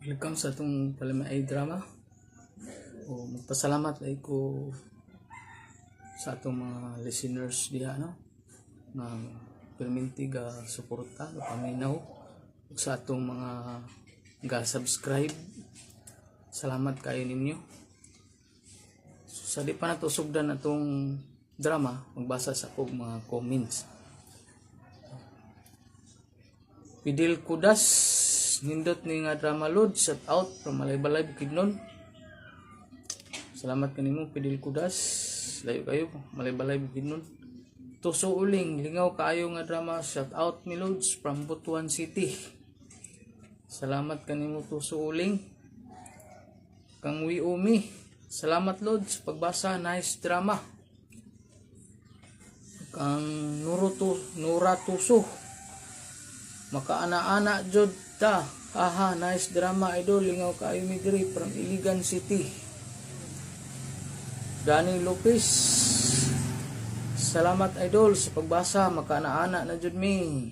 Welcome sa atong palamiay drama. O magpasalamat ay ko sa atong mga listeners diha, no, nga perminti ga suporta, ga paminaw, ug sa atong mga ga subscribe. Salamat kayo ninyo. So, sa di pa nato sugdan atong drama, magbasa sa kog mga comments. Pidil Kudas, nindot ni nga drama, Lord. Shout out from Malaybalay, Bukidnon. Salamat kanimo, Pidil Kudas. Layo kayo, Malaybalay, Bukidnon. Tuso Uling, lingaw kaayo nga drama. Shout out mi, Lods, from Butuan City. Salamat kanimo, Tuso Uling. Kang Umi, salamat, Lods, pagbasa, nice drama. Kang Nuruto, Nura Tuso, makaana-ana jud ta. Aha, nice drama, idol. Lingaw kaayo mi diri from Iligan City. Danny Lopez. Salamat, idol, sa pagbasa, makaana-ana na jud mi.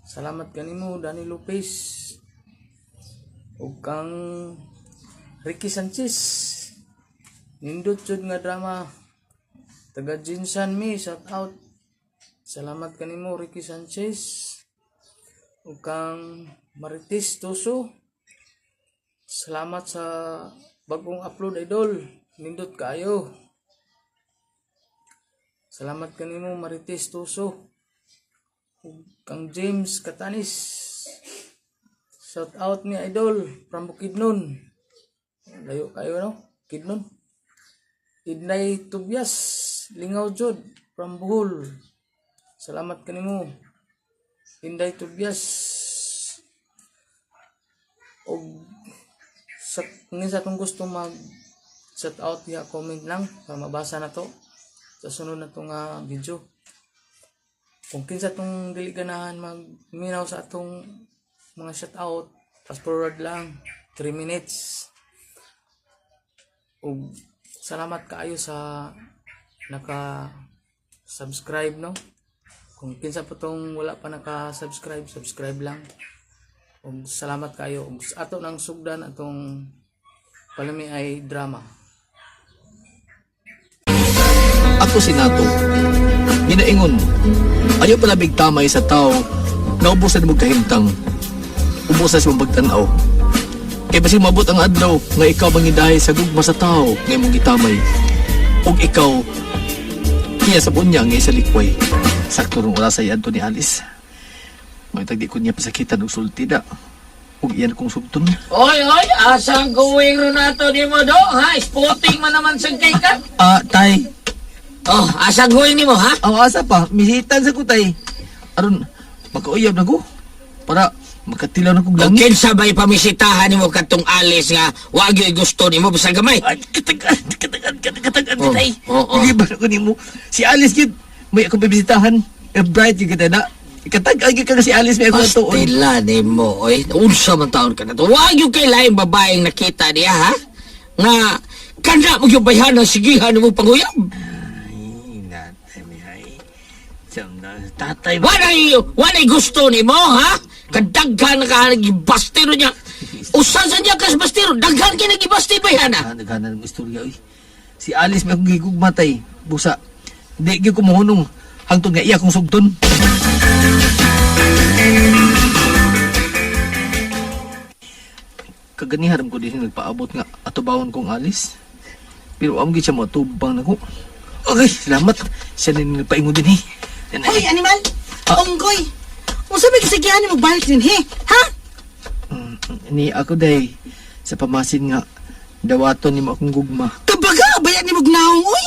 Salamat kanimo, Danny Lopez. Ug kang Ricky Sanchez. Nindot jud nga drama. Taga Jinsan mi, shout out. Salamat kanimo, Ricky Sanchez. Ug kang Marites Tuso. Salamat sa bagong upload, idol. Nindot kaayo. Salamat kanimo, Marites Tuso. Ug kang James Katanis. Shout out ni idol from Bukidnon. Layo kayo, no? Bukidnon. Idnay Tobias, Lingaw Jod from Bohol. Salamat kanimo, Inday Tobias. Og sa kung sa atong gusto mag shout out diha, comment lang para mabasa na to sa sunod na to nga video. Kung kinsa tong dili ganahan magminaw sa atong mga shout out, fast forward lang 3 minutes. Ug salamat kaayo sa naka subscribe, no? Kung kinsa pa tong wala pa naka-subscribe, subscribe lang. Ug salamat kayo. Ug ato nang sugdan atong palami ay drama. Ako si Nato. Ginaingon, ayaw palabig tamay sa tao nga ubusan mo kahimtang. Ubusan sa mong pagtanaw. Kay basin maabot ang adlaw nga ikaw mangidahay sa gugma sa tao nga imong gitamay. Ug ikaw iya sa unya nga isa likway. Sakto rong oras ay adto ni Alice. May tagdi ko niya pasakitan og sulti da. Ug iyan kong sugton. Oy, oy, asang going Renato ni mo do, ha? Sporting man naman sa kay ka. Ah, tay. Oh, asang going nimo, ha? Ang asa pa, misitan sa kutay. Aron makauyab na ko. Para makatilaw na kong Kung langit. kinsa ba'y pamisitahan nimo katong Alice nga wa gyud gusto nimo bisag gamay. Ay, katagan, katagan, katagan, katagan, Oh, tay. oh. Hindi ba ko nimo? Si Alice gyud may akong bibisitahan. Eh, bright gyud kita na. Katag-an gyud ka nga si Alice may akong tuon. Pastila nimo, oy. Unsa man taon ka na to? Wa gyud kay laing babaeng nakita niya, ha? Nga kana mo gyud bayhan ang sigihan nimo panguyab. Ay, natay mi ay. Siyam na tatay. Walay gusto nimo, ha? Kadaghan ka gibastiro niya. Usa sa niya kas bastiro, daghan kay nagibasti bayhan. Ah, naghanan ng istorya oy. Si Alice may akong gigugma, tay. Busa. Di gyud ko mohunong hangtod nga iya akong sugton. Kaganiharam ko din nagpaabot nga atubawon kong Alice. Pero am gid siya moatubang nako. Okay, salamat. Siya ni nagpaingon din eh. Hoy, animal! Ah. Unggoy! Unsa may kasigihan mo balik din, he? Ha? Ni ako day sa pamasin nga dawaton nimo akong gugma. Kabaga, bayan ni mo gnaong, uy!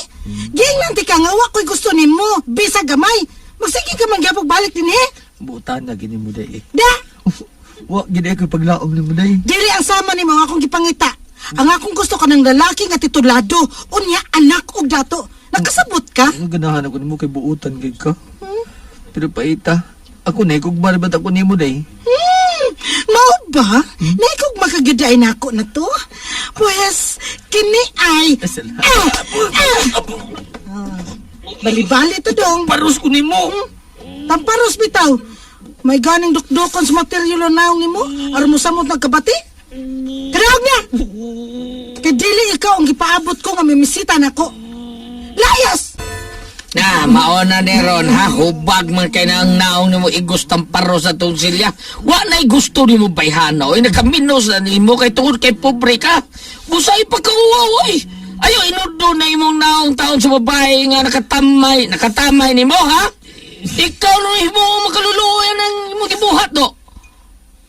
Giingnan ti ka nga, wa ko'y gusto nimo. Bisa gamay! Magsige ka man gyapon balik din, he? Buotan na gini mo day eh. Da! Wa gid ako paglaom nimo day. Dili ang sama nimo ang akong gipangita. Ang akong gusto ka ng lalaki nga titulado, unya anak og dato. Nakasabot ka? Ano ganahan ako nimo kay buutan gid ka. Pero paita, ako na gugma ra ako nimo day. Mao ba? Naikog makagiday na ako na to? Pues, kini ay. Salamat. Ah! Ah! Ah, bali-bali to dong. Paros ko nimo. Tamparos bitaw. May ganing dukdukon sa material ang naong nimo aron mo samot nagkabati? Kanaog niya! Kay dili ikaw ang gipaabot ko nga mimisita nako. Layas! Na, maona ni Ron, ha? Hubag man kay na ang naong nimo igos tamparo sa tong silya. Wa na'y gusto nimo bayhana, oy. Nakaminos na nimo kay tungod kay pobre ka. Busay pagkauwaw, oy. Ayo, inudo na imong naong taon sa babae nga nakatamay, nakatamay nimo, ha? Ikaw no imo makaluluoy ang imong gibuhat do.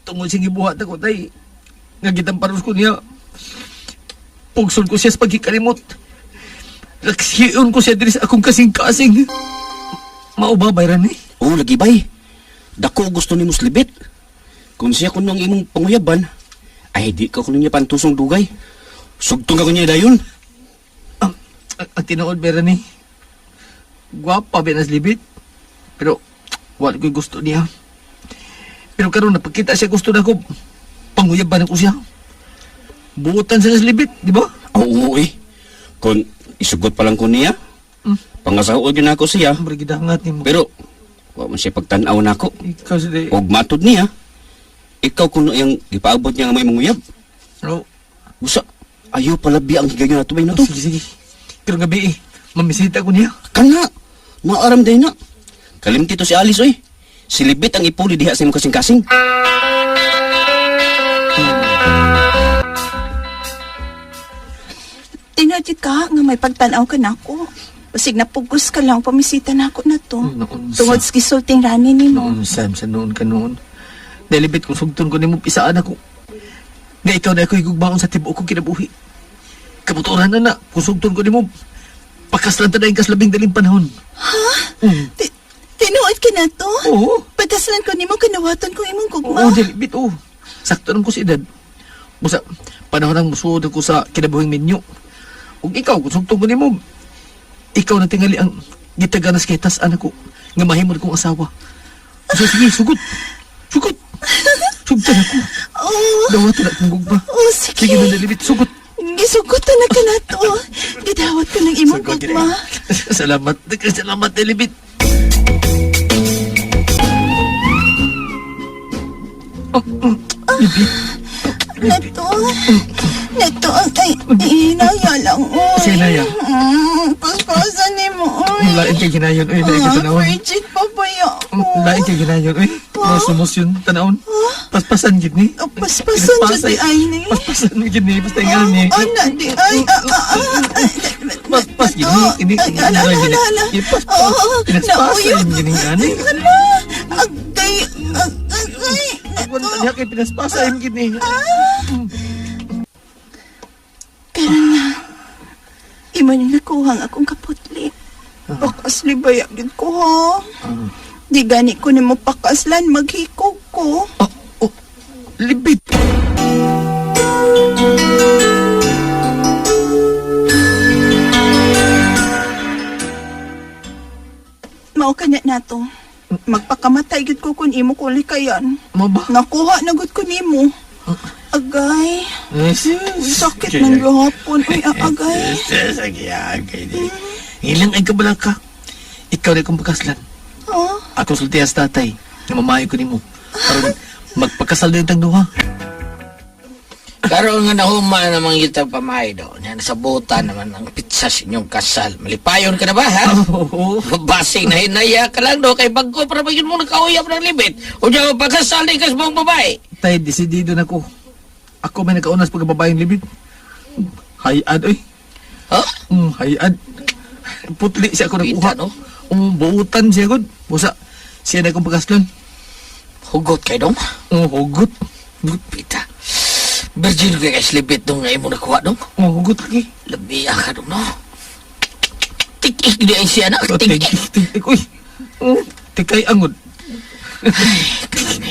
Tungod siyang gibuhat ako, tay. Nga gitamparos ko niya. Pugson ko siya sa pagkikalimot. Laksiyon ko siya diri sa akong kasing-kasing. Mao ba, bayran eh? Oo, lagi bay. Dako gusto ni Muslibit. Kung siya kuno ang imong panguyaban, ay di ka kuno niya pantusong dugay. Sugtong ka niya dayon. Ang tinuod, bayran eh. Gwapa ba na libit? Pero, wala ko'y gusto niya. Pero karon napagkita siya gusto na ko, panguyaban ako siya. Buotan siya sa libit, di ba? Oo, eh. Kung isugot pa lang ko niya, pangasawa gyud nako siya. Ang gidangat ni mo. Pero, wa man siya pagtan-aw nako. Ikaw sa di. Og matod niya, ikaw kuno yung gipaabot niya nga may manguyab. Oh, Busa, ayaw pala biya ang higayon nato bay na to. sige, sige. Pero gabi eh, mamisita ko niya. Kana, naaram day na. Kalimti to si Alice oy. Silibit ang ipuli diha sa imong kasing-kasing. Tinod ka nga may pagtanaw ka nako. Basig napugos ka lang pamisita nako na to. Noon sa- Tungod sa gisulting rani nimo. Noon, Sam, sa noon ka noon. Delibit kung sugton ko nimo pisaan ako. Nga ikaw na ako higugmaon sa tibuok kong kinabuhi. Kabuturan na na, kung sugton ko nimo, pakaslan ta na yung kaslabing daling panahon. Tinuod ka na to? Oo. Pagkaslan ko nimo kanawaton ko imong gugma. Oo, delibit, oo. Sakto nang ko sa edad. Busa, panahon ang musuod ako sa kinabuhing minyo. Ug ikaw, kung sugton ko nimo, ikaw na tingali ang gitaganas kay tas-an ako nga mahimod kong asawa. So, sige, sugot. Sugot. Sugtan ako. Oo. Dawatan na akong gugma. Oo, sige. Sige na, Delibit, sugot. Gisugotan na ka na to. Gidawat ko ng imong Sugot, gugma. Salamat. Salamat, Delibit. Nato. Nato, ay, inaya lang, oy. Si inaya? Paspasan nimo, oy. Lain kay ginayon, oy. Lain kay Ah, tanawon. Bridget, papaya ko. Lain kay ginayon, oy. Masumos yun, tanawon. Paspasan gid ni. Oh, paspasan jud di ay ni. Paspasan gid ni. Basta nga ni. Oh, ana di ay ah ah ah. Paspas gid ni. Ini Ay, ala ala ala ala. Paspas. Oo, Pinaspasan nauyo. gid ni ani. Ala, agay, agay. Wala niya kay pinaspasan gid ni. Karon na. Imo ni nakuha ang akong kaputli. Pakas libaya gid ko ha. Di gani ko nimo pakaslan maghikog ko. Oh, oh, libit. Mao kanya nato. Magpakamatay gid ko kun imo ko likayan. Mo ba? Nakuha na gud ko nimo. Agay. Sakit ng gihapon. Uy, agay. Ilang ay kabalaka. Ikaw na akong pakaslan. Oh, Ako sulti as tatay. Nga mamayo ko nimo. Aron magpakasal din tang duha. Karon nga nahuman naman kita pamay do. Yan sa buta naman ang pizza sa inyong kasal. Malipayon ka na ba, ha? Oo. Basing na hinaya ka lang do kay bago para bagin mo nakauyap ng libit. O diyan pagkasal ni kas mong babae. Tay, desidido na ko. Ako may nagkauna sa pagkababaeng libit. Hayad, oy. Ha? Hayad. Putli siya ako nakuha. Pita, no? Buutan siya gud. Busa, siya na akong pagkaslon. Hugot kay dong. Hugot. Hugot. Pita. Virgin kay kas libit dong nga imo nakuha dong. Hugot lagi. Labiya ka dong no. Tikik di ay siya na. Oh, Tikik. Tik, uy. Tikay angod.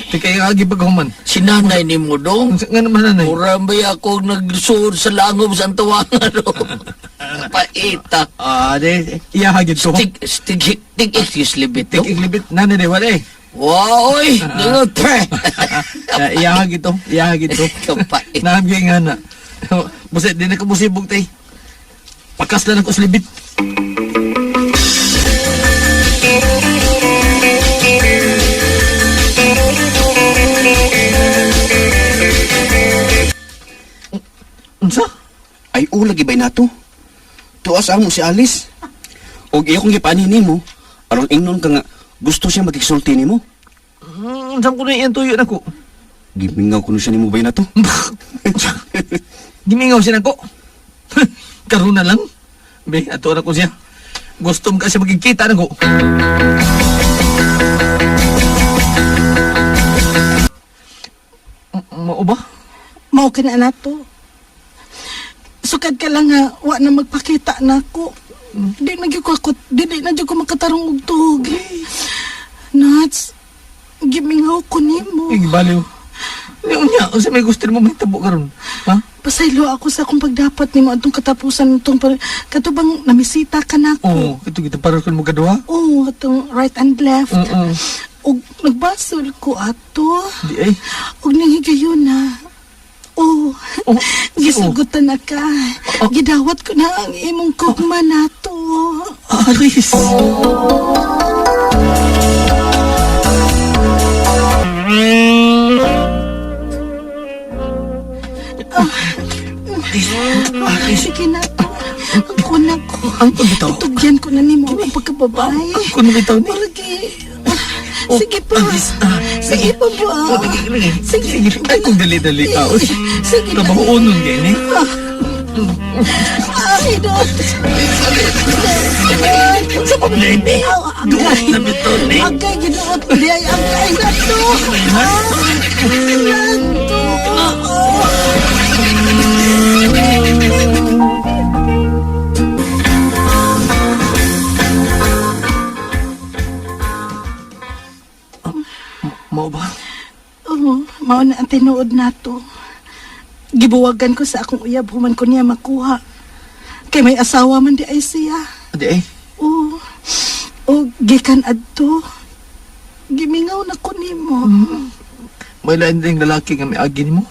Tikay ang agi paghuman. Sinanay ni mo dong. Nga naman nanay. Mura ba ako nagsuod sa langob sa antawangan dong. Paita. Ah, de, iya hagid to. Tik, tik, tik, excuse libit dong. Tik libit nanay de wala eh. Wow, oy! Dingot, pre! Ah, iya hagid to, iya hagid to. Kapait. Naamgay nga na. Buset, di na ka musibog tay. Pakaslan ako sa libit. Dako lagi bay nato. Tuas amo si Alice. Og iya kong gipaanhin nimo, aron ingnon ka nga gusto siya magigsulti nimo. Saan ko na iyang tuyo na ko? Gimingaw kuno siya nimo bay nato. Gimingaw siya nako. Karon na lang. Be, ato na ko siya. Gusto mo kasi magkikita na ko. Mao ba? Mao ka na nato. Sukad ka lang nga, wa na magpakita na ako. Di na gyud ko ako, di di na gyud ko makatarong og tuhog. Nats, gimingaw ko nimo. Ay, gibaliw. Ni unya, unsa may gusto mo mahitabo karon? Ha? Pasaylo ako sa akong pagdapat nimo atong katapusan nitong kato bang namisita ka na ako. Oo, ito kita para kun mo kadua. Oo, atong right and left. Oo. Og nagbasol ko ato. Di ay. Og nanghigayon na. Oh, Oh, gisugutan na ka. Oh. Gidawat ko na ang imong kugma nato. Aris. Ah, sige na to. Ang kuna ko. Ang bitaw. Itugyan ko na nimo ang pagkababae. Ang kuno bitaw ni. Palagi. Oh, Sige pa. Alis. Ah, Sige pa ba? Oh, lagi, lagi. Sige. Ay, kung dali-dali ka. Uy, Sige na. Trabaho gani. Ay, dot. Sa pamilya Duot na bitaw ni. Agay, ginuot. Di ay agay na to. Ah, na to. Mao ba? Oo, mao na ang tinuod nato. Gibuwagan ko sa akong uyab human ko niya makuha. Kay may asawa man di ay siya. Di ay. Oo. O gikan adto. Gimingaw na ko nimo. May lain ding lalaki nga may agi nimo.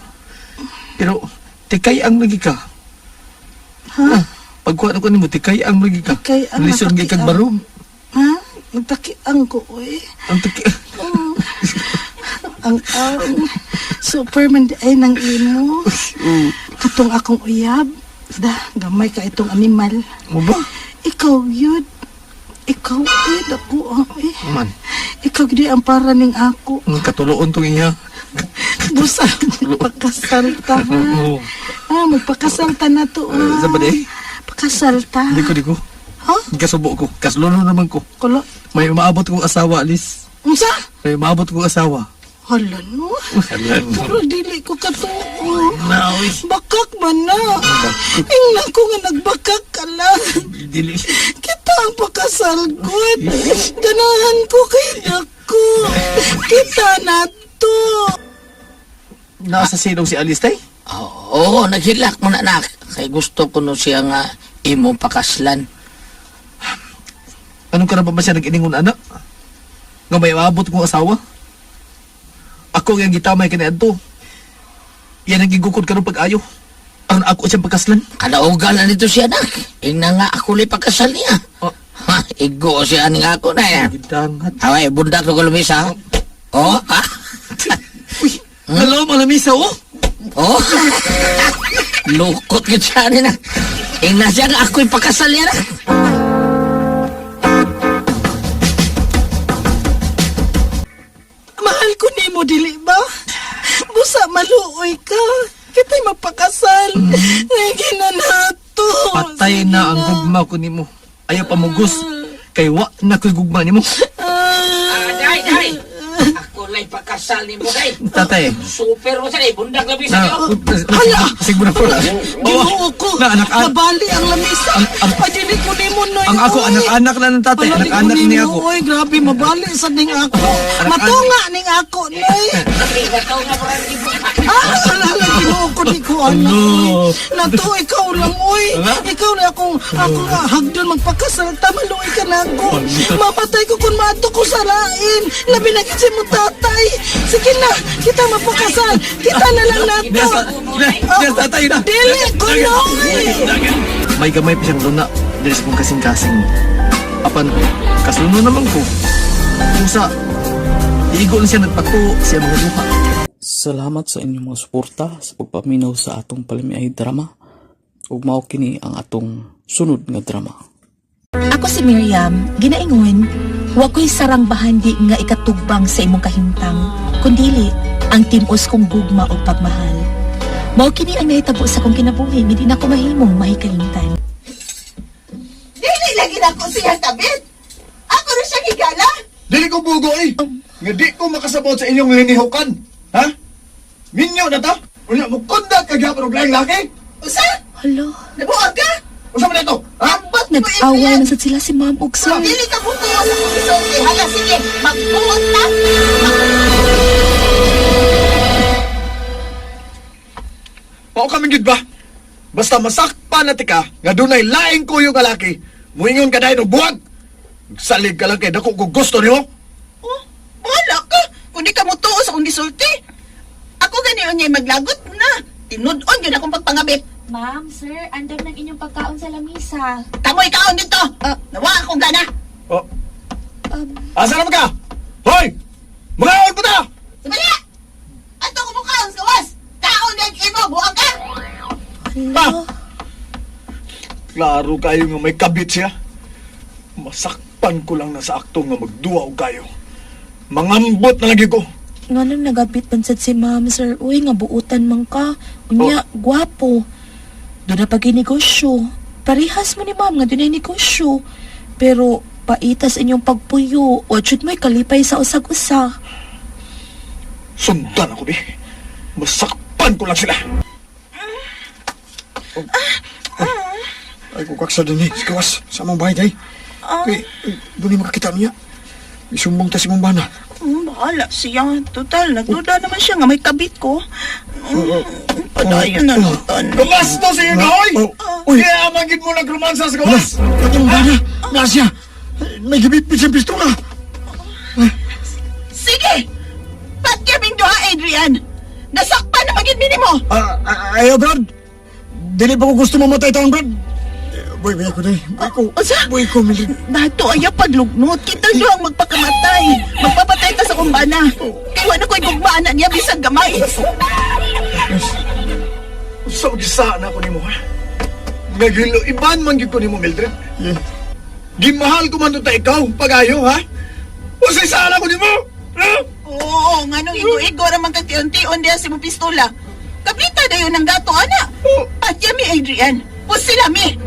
Pero tikay ang lagi ka. Ha? Ah, pagkuha na ko nimo tikay ang lagi ka. Tikay ang Lisod gyud kag natakiang. barong. Ha? Nagtakiang ko oy. Ang tiki. Oo. Ang ang Superman di ay nang imo. Katong akong uyab. Da, gamay ka itong animal. Mo ba? Ikaw yun. Ikaw eh, dako ang eh. Man, Ikaw gid ang para ning ako. ang katuloon tong iya. Busa, magpakasal ta. ha? Oo. Ah, magpakasal ta na to. Eh, Ah. sa ba di? Pakasal ta. Di ko, di ko. Ha? Kasubo ko. Kasluno naman ko. Kulo. May umaabot kong asawa, Alice. Unsa? May umaabot kong asawa. Hala no. Pero dili ko katuo. Naoy. Bakak man na. Ingnan ko nga nagbakak ka lang. Dili. Kita ang pakasal ko. Ganahan ko kay dako. Kita na to. Nasa silong si Alice, tay? Oo, naghilak mo na nak. Kay gusto ko no siya nga imong pakaslan. Anong karapa ba siya nag-iningon, anak? Nga may umaabot kong asawa? Ako ang gitamay kaniadto. Yan ang gigukod karon pag-ayo. Aron ako siyang pagkaslan. Kadaugan na nito siya nak. Ingna nga ako lay pakasal niya. Oh. Ha, igo siya ning ako na yan. Gidangat. Away, bundak ko lumisa. Oh, ha? Uy, hello, mga lamisa, oh! Oh. Lukot gid siya ni na. Ingna siya nga ako'y pakasal niya na. Mahal ko nimo dili ba? Busa maluoy ka. Kita'y magpakasal. Sige na nato. Patay na ang gugma ko nimo. Ayaw pamugos. Kay wa na ko'y gugma nimo. Ah, day, day. Ako lay pakasal ni mo, day. Tatay. Super mo siya, day. Bundak lumisa Na, niyo. Hala! Siguro po. Ginoo ko. Na, anak, an- Nabali ang lamisa. Ang- Ay, dili ko nimo noy. ang ako, oy. anak-anak na ng tatay. Hala, di ko Anak-anak nimo, niya ako. Oy, grabe, mabali sa ning ako. Matunga ning ako, noy. Ah, ala, ala, ginoo ko, di ko anak. Ano? Oy. Nato, ikaw lang, oy. Ala? Ikaw na akong, ako nga, hagdon, magpakasal, tamaluoy ka na ako. Mapatay ko kung maato ko sa lain. Labi na kasi mo tatay. Sige na, kita mapakasal. Kita na lang nato. Yes, tatay na. Dili ko, noy. May gamay pa siyang luna. Dili sa kong kasing-kasing. Apan, kasuno naman ko. Kung sa, iigo na siya nagpato siya mga luha. Salamat sa inyong mga suporta sa pagpaminaw sa atong palamiay drama. Ug mao kini ang atong sunod nga drama. Ako si Miriam, ginaingon, wa ko'y sarang bahandi nga ikatugbang sa imong kahimtang, kundili ang timos kong gugma o pagmahal. Mao kini ang nahitabo sa kong kinabuhi nga di na ko mahimong mahikalimtan. Dili lagi na ko siya kabit. Ako na siya higala. Dili ko bugo eh. Nga di ko makasabot sa inyong linihukan. Ha? Minyo na ta? Unya mo kundat ka gyapon og laing laki? Usa? Hala, Nabuag ka? Usa man ito? Ha? Ambot mo, nag-away Adrian. na sad sila si ma'am ug sir. Dili ka buto sa kong isulti. Hala, sige. Magbuot na. Mao kami gyud ba? Basta masakpan na tika nga dunay laing kuyo ka laki, muingon ka dayon og buwag. Salig ka lang kay dako ko gusto nimo. Oh, wala ka. Kung di ka mo tuo sa kong gisulti. Ako gani unya maglagot na. Tinud-on yun akong pagpangabit. Ma'am, sir, andam ng inyong pagkaon sa lamisa. Kamoy kaon dito. Nawa akong gana. Oh. Asa naman ka? Hoy! Mga pa ta! Sabali! Ato ko mukaon sa gawas. Kaon ng imo, buang ka. Hala, Klaro kayo nga may kabit siya. Masakpan ko lang na sa akto nga magduwa og kayo. Mangambot na lagi ko. nganong nagabit man sad si ma'am, sir? Uy, nga buutan man ka. Unya, gwapo. Doon na pag negosyo. Parehas mo ni ma'am nga doon ay negosyo. Pero paitas inyong pagpuyo. O jud mo'y kalipay sa usag-usa. Sundan ako, di. Masakpan ko lang sila. Ay, kukaksa din eh. Sikawas, sa among bahay day. Kay, doon yung makakita niya. Isumbong ta si mong bana. Bahala siya. Total, nagduda naman siya nga may kabit ko. Padayon na lang tan. Gawas to sa iyo kahoy! Oh, uy. Kaya amangin mo nagromansa sa gawas! Katong bana, na siya. May gibit siyang pistola. Sige! Patyaming duha, Adrian! Nasakpan na magid minimo! Ah, ah, ayaw, Brad. Dili pa ko gusto mamatay taon, Brad. Eh, Boy, boy ako day. Boy ko. Unsa? Boy ko, Mildred. Dato ayaw paglugnot. Kita nyo ang magpakamatay. Magpapatay ta sa kumbana. Kay wala ko'y gugmaan na niya bisag gamay. Sa gisaan ako nimo, ha? Nagilo, iban man gyud ko nimo, Mildred. Yeah. Gimahal ko man to ta ikaw, pagayo, ha? Usay saan ako nimo? Ha? Oo, nganong igo-igo raman kag tion-tion diya si mo pistola. Kaplita dayon ang gato, ana. Patyami, Adrian. Pusila mi.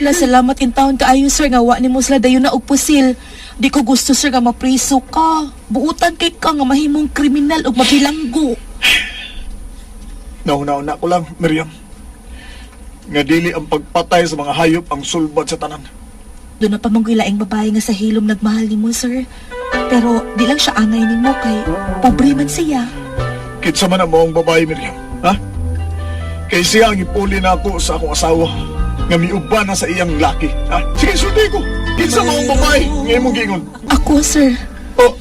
La, salamat in town kaayo, sir, nga wa nimo sila dayon na og pusil. Di ko gusto, sir, nga mapriso ka. Buutan kay ka nga mahimong kriminal ug mabilanggo. Nauna-una ko lang, Miriam. Nga dili ang pagpatay sa mga hayop ang sulbad sa tanan. Doon na pa mong laing babae nga sa hilom nagmahal nimo, sir. Pero di lang siya angay nimo kay pobre man siya. Kitsa man ang maong babae, Miriam. Ha? Kay siya ang ipuli na ako sa akong asawa nga miuban na sa iyang laki. Ha? Sige, sulti ko. Kitsa maong babae nga imong giingon. Ako, sir. Oh,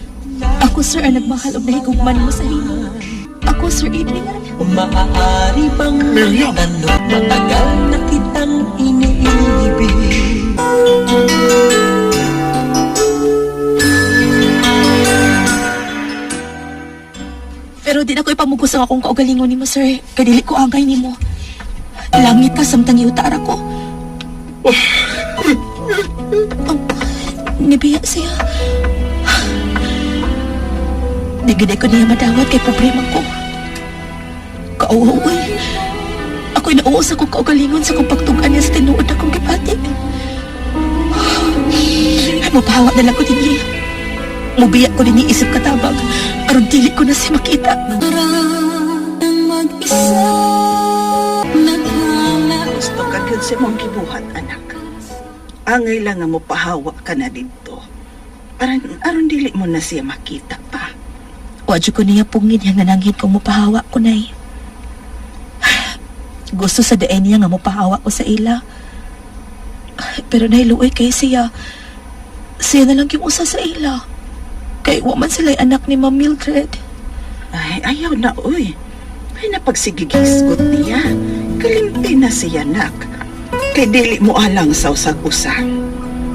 Ako, sir, ang nagmahal og nahigugman mo sa hilom. Ako, Sir Adrian. Maaari bang Miriam! tanong matagal na kitang iniibig? Pero di na ko ipamugos ang akong kaugalingon nimo, sir. Kay dili ko angay nimo. Langit ka samtang iutaar ako. Oh, nibiya siya. Di gid ko niya madawat kay problema ko. Kauuoy. Ako'y nauo sa akong kaugalingon sa akong pagtug-an niya sa tinuod akong gibati. Ay, mupahawa na lang ko dinhi. Mubiya ko dinhi isip katabang. Aron dili ko na siya makita. Gusto ka gyud sa imong gibuhat, anak. Angay lang nga mo pahawa ka na didto. Aron, aron dili mo na siya makita pa. Wadyo ko niya pungin niya nga nanghid kong mupahawa ko nay. Gusto sa daan niya nga mupahawa ko sa ila. Pero nahiluoy kay siya. Siya na lang yung usa sa ila. Kay wa man sila'y anak ni Ma'am Mildred. Ay, ayaw na, uy. Ay, napagsigigisgot niya. Kalimti na siya, nak. Kay dili mo alang sa usag-usa.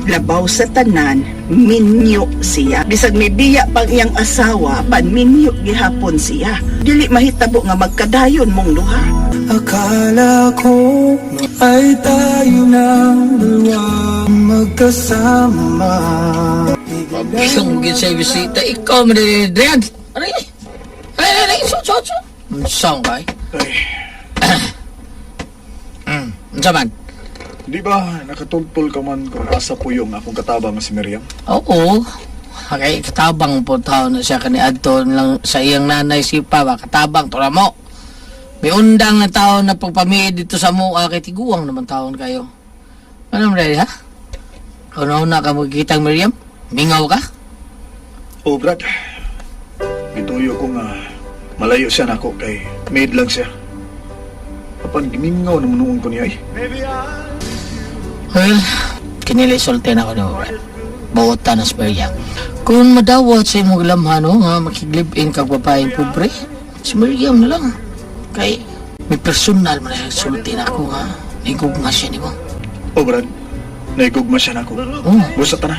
Labaw sa tanan, minyo siya. Bisag may biya pang iyang asawa, pan minyo gihapon siya. Dili mahitabo nga magkadayon mong duha. Akala ko ay tayo ng dalawa magkasama. Pabisong gid sa bisita. Ikaw, man Adrian. Aray! Aray, aray, aray! So, so, so. Saan ka eh? Ay, Unsa man? di ba nakatultol ka man kung asa puyong akong katabang nga si Miriam? Oo. Okay, katabang po tao na siya kani adto lang sa iyang nanay si Papa. Katabang to mo. May undang na tao na pagpamili dito sa mua kay tiguang naman taon kayo. Ano mo dahil, ha? Kung na ka magkitang Miriam, mingaw ka? Oh, Brad. Gituyo ko nga malayo siya nako kay maid lang siya. Apan gimingaw na munuon ko niya ay. Well, kinili sulti na ko ni Brad. Buotan na si Miriam. Kung madawat sa imong lamhan, no, nga makiglib-in kag babaeng pobre, si Miriam na lang. Kay, may personal man na sulti na ako, ha? Nigugma siya ni mo. Oh, Brad. Naigugma siya nako. Oh. Busa ta na.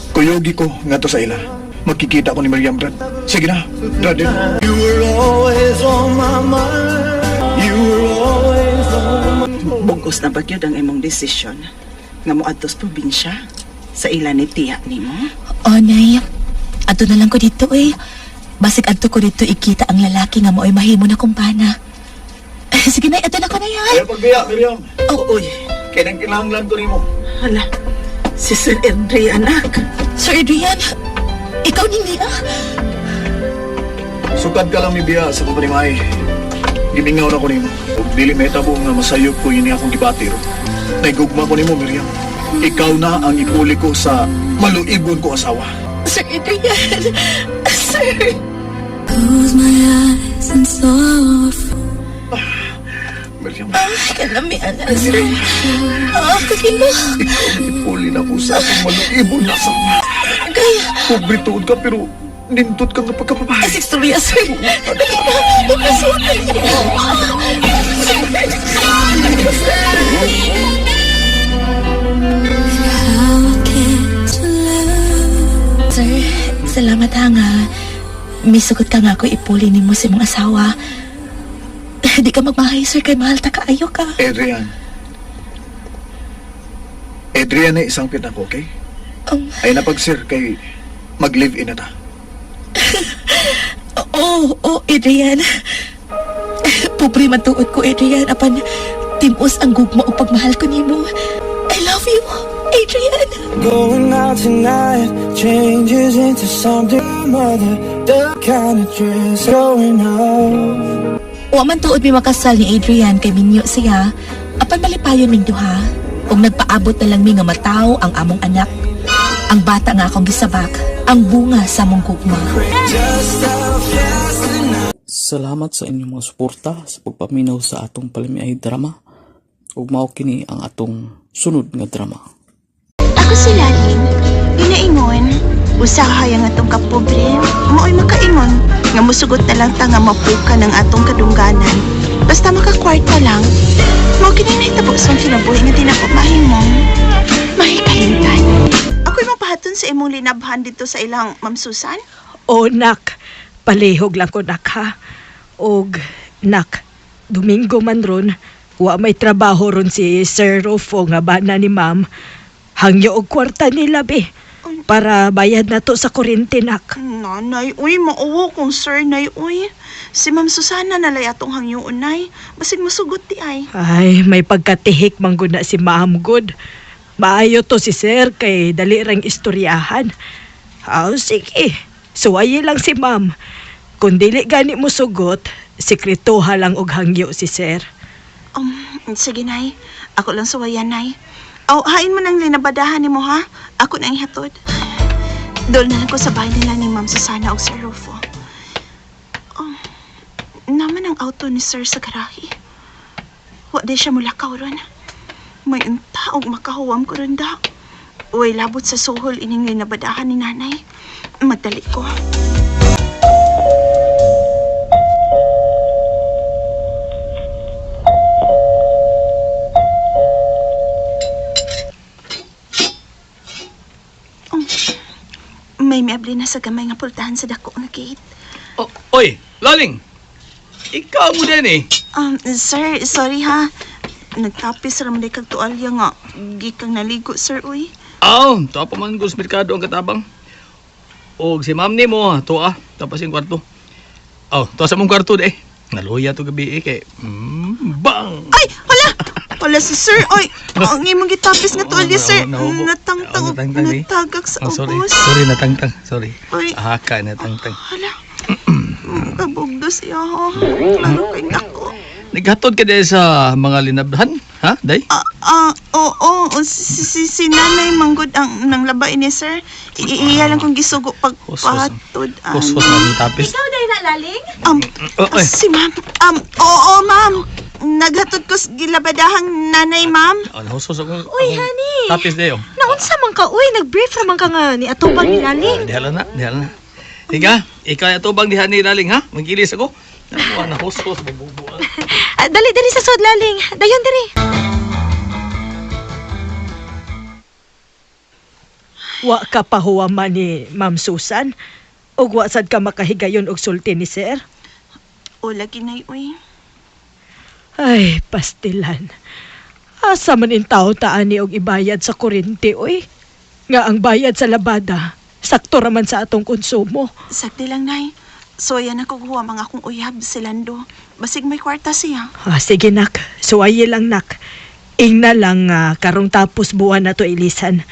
Kuyogi ko nga to sa ila. Magkikita ko ni Miriam, Brad. Sige na, Brad. Eh. You were always on my mind. You were always on my Bugos na ba gyud ang imong desisyon nga moadto sa probinsya sa ila ni tiya nimo? Oh, nay. Adto na lang ko dito eh. Basig adto ko dito ikita ang lalaki nga mao'y mahimo na kumpana. Sige, nay. Adto na ko na yan. Ayaw pagbiya, Miriam. Oh, uy. Kaya nang kinahanglan ko nimo. Hala, si Sir Andre, anak. Sir Adrian, ikaw ni Nia. Sukad ka lang mibiya sa pagpanimay. Gimingaw na ko nimo. Ug dili mahitabo nga masayop ko yun akong gibati ro. Naigugma ko nimo, Miriam. Ikaw na ang ipuli ko sa maluibon ko asawa. Sir Adrian. Sir. Close my eyes and saw Miriam, Kalami, anak, sir. Ah, kakilo. ikaw ang ipuli na ko sa akong maluibon na asawa. Kaya, Pobre tuod ka pero nindot ka nga pagkababae. ay, istorya, sir. Dali na. Ipasuot. how I came to love. Sir, salamat ha nga. Misugot ka nga ako ipuli nimo sa imong asawa. Di ka magmahay, sir, kay mahal ta kaayo ka. Adrian. Adrian na isang pit ako, okay? Ay napag-sir kay mag-live-in na ta. Oo, oh, Adrian. Pobre man tuod ko, Adrian. Apan, timos ang gugma o pagmahal ko nimo. I love you, Adrian. Going out tonight changes into something other. The kind of dress going out. Wa man tuod mi makasal ni Adrian kay minyo siya. Apan malipayon ming duha. Ug nagpaabot na lang mi nga mataw ang among anak. Ang bata nga akong gisabak, ang bunga sa among gugma. Salamat sa inyong mga suporta sa pagpaminaw sa atong palamiay drama. Ug mao kini ang atong sunod nga drama. Ako si Laling. Ginaingon, usahay ang atong kapobre, mao'y makaingon, nga musugot na lang ta nga mapuka ng atong kadungganan. Basta makakwarta lang, mao kini nahitabo sa kinabuhi nga di na ko mahimong mahikalimtan. Ako'y mapahaton sa imong linabhan dito sa ilang Ma'am Susan. O nak, palihog lang ko nak ha. Og nak, Domingo man ron, wa may trabaho ron si Sir Rufo nga bana ni ma'am. Hangyo og kwarta nila be. Para bayad na to sa kuryente nak. Nanay, uy, mauwo kong sir, nay, uy. Si Ma'am Susana nalay atong hangyoon, nay. Basig masugot di ay. Ay, may pagkatihik man gud na si ma'am good. Maayo to si sir kay dali rang istoryahan. Aw, sige. Suwayi lang si ma'am. Kung dili gani mo sugot, sikretoha lang og hangyo si sir. Sige, nay. Ako lang suwayan, nay. Aw, hain mo nang linabadahan ni mo, ha? Ako na ang ihatod. Doon na lang ko sa bahay nila ni Ma'am Susana o Sir Rufo. Oh, naman ang auto ni Sir sa garahe. Wa di siya mulakaw ron. May unta og makahuwam ko ron da. Uy, labot sa suhol ining linabadahan ni nanay. Magdali ko. Oh, may miabli na sa gamay nga pultahan sa dako nga gate. Oy, Laling! Ikaw mo din eh. Sir, sorry ha. Nagtapis ra man day kag tuwalya nga gikang naligo, sir, uy. Aw, tuwa pa man sa merkado ang katabang. Og si ma'am ni mo, tuwa, tapos yung kwarto. Aw, tuwa sa mong kwarto de. Naluya to gabi eh, kay bang! Ay, hala! Hala si sir, oy. Ang imong gitapis nga tuwalya, sir. Nahubo. Natangtang, Oh, natangtang, eh. natagak sa Oh, sorry. ubos. Sorry, natangtang. Sorry. Uy. Haka, natangtang. Hala. Kabugdo siya, ha. Klaro kay dako. Naghatod ka dahil sa mga linabhan, ha, day? Ah, oo, oh, si nanay manggod ang nang labay ni sir. Iya lang kong gisugo pagpatod. Hos-hos na ang tapis. Ikaw dahil na, Laling? Oh, ay. Si ma'am. Oo, ma'am. Naghatod ko sa gilabadahang nanay, ma'am. Oh, nahos-hos ako. Uy, honey. Tapis dayo. Naunsa man ka, uy, nag-brief raman ka nga ni atubang ni Laling. Dihala na, dihala na. Higa, ikaw atubang diha ni Laling, ha? Magilis ako. Nakuha na hos-hos, mabubuan. Ah, dali, dali sa sud, Laling. Dayon, dali. Wa ka pa huwaman ni Ma'am Susan. Ug wa sad ka makahigayon og sulti ni sir. O, lagi na uy. Ay, pastilan. Asa man in tao taan ni og ibayad sa kuryente, oy. Nga ang bayad sa labada, sakto raman sa atong konsumo. Sakti lang, nay. So, yan ako guwa mga akong uyab si Lando. Basig may kwarta siya. Ah, sige nak, suwaye lang nak. Ingna lang karong tapos buwan na to ilisan.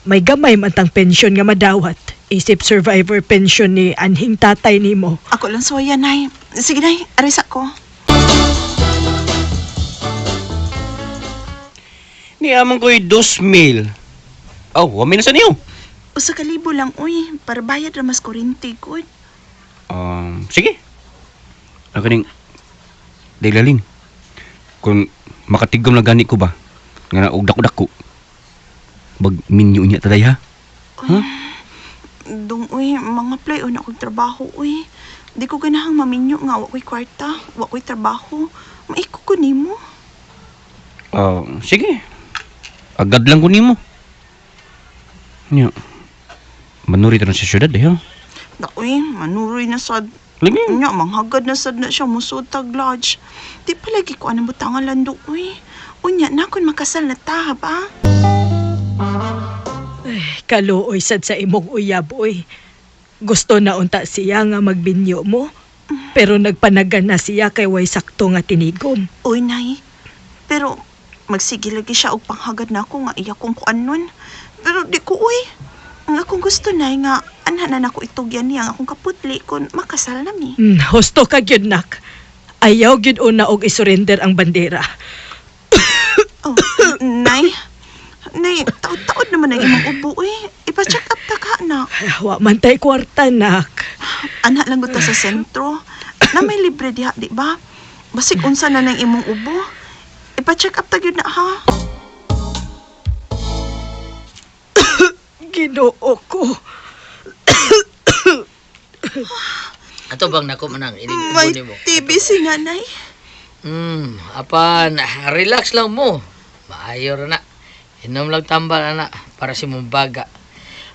May gamay man tang pensyon nga madawat. Isip survivor pension ni anhing tatay nimo. Ako lang suwaya, nay. Sige, nay. Arisa ko. Ni amang ko'y 2,000. Oh, 1,000 na sa niyo. 1,000 lang, uy. Para bayad ra mas kuryente, good. Sige. Ang kaning daylaling. Kung makatigom na gani ko ba, nga na og dako-dako. Bag minyo niya taday ha. Huh? Dong, uy, mga play, una kong trabaho, uy. Di ko ganahang maminyo nga, wa ko'y kwarta, wa ko'y trabaho. Maiko ko nimo. Sige. Agad lang ko nimo. Nya. Manuri ta na sa syudad eh, ha? Da, uy, manuroy na sad. Lagi. Nya, manghagad na sad na siya, musod tag lodge. Di palagi ko anang butangan lando, uy. Unya na kun makasal na ta, ba? Ay, kaluoy sad sa imong uyab, oy. Gusto na unta siya nga magbinyo mo. Pero nagpanagan na siya kay way sakto nga tinigom. Uy, nay. Pero magsige lagi siya og panghagad na ako nga iya kong kuan nun. Pero di ko, uy. Ang akong gusto, nay, nga anha na nako itugyan niya ang akong kaputli kung makasal na mi. Husto ka gyud nak. Ayaw gyud una og isurrender ang bandera. Oh, nay. Nay, taod-taod naman ang imong ubo, uy. Ipa-check up ta ka na. Ay, wa man tay kwarta nak. Anha lang gud ta sa sentro. Na may libre diha, di ba? Basig unsa na nang imong ubo. Ipa-check up ta gyud na ha. Ginoo ko. Ato bang nako manang inig ubo May nimo. TB si nanay. Apan relax lang mo. Maayo ra na. Inom lang tambal ana para si mong baga.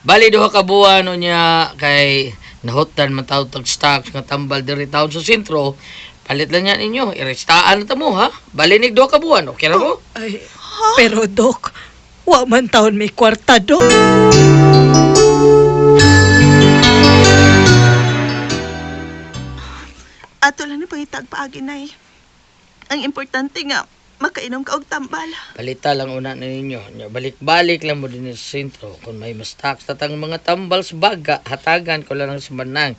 Bali duha ka buwan unya kay nahutan man taw tag stocks nga tambal diri taon sa sentro. Palit lang yan ninyo. Irestaan na ta mo ha. Bali nig duha ka buwan. Okay ra mo? Ay, pero dok, wa man taon may kwarta dok. Ato lang ni pangitag paagi, nay. Ang importante nga makainom ka og tambal. Palita lang una na ninyo. Nya, balik-balik lang mo din sa sentro. Kung may mas stocks na tang mga tambal sa baga, hatagan ko lang sa manang.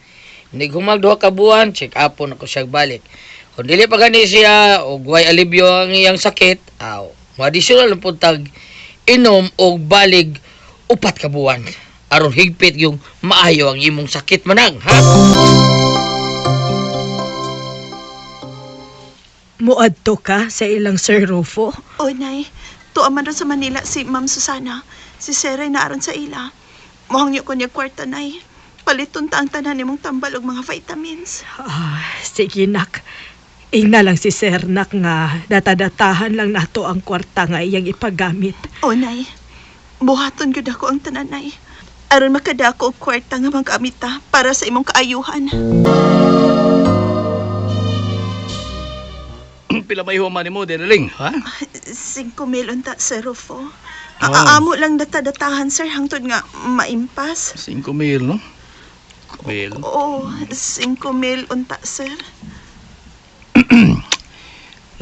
Hindi humag duha ka buwan, check upon ako siya balik. Kung dili pa gani siya, og way alibyo ang iyang sakit, aw, mo additional lang pud tag inom og balig 4 ka buwan. Aron higpit yung maayo ang imong sakit manang, ha? Muadto ka sa ilang Sir Rufo? Oy, nay. Tuwa man ron sa Manila si Ma'am Susana. Si Seray naaron sa ila. Mohangyo ko niya kwarta, nay. Paliton ta ang tanan nimong tambal og mga vitamins. Ah, sige nak. Ingna lang si Sir nak nga datadatahan lang nato ang kwarta nga iyang ipagamit. O, nay. Buhaton gyud ako ang tanan, nay. Aron makadako og kwarta nga magamit ta para sa imong kaayuhan. Pila may human nimo, Delaling, ha? 5,000 unta, Sir Rufo. Oh. Amo lang data-datahan, sir, hangtod nga maimpas. 5,000, no? 5,000. Oo, 5,000 unta, sir.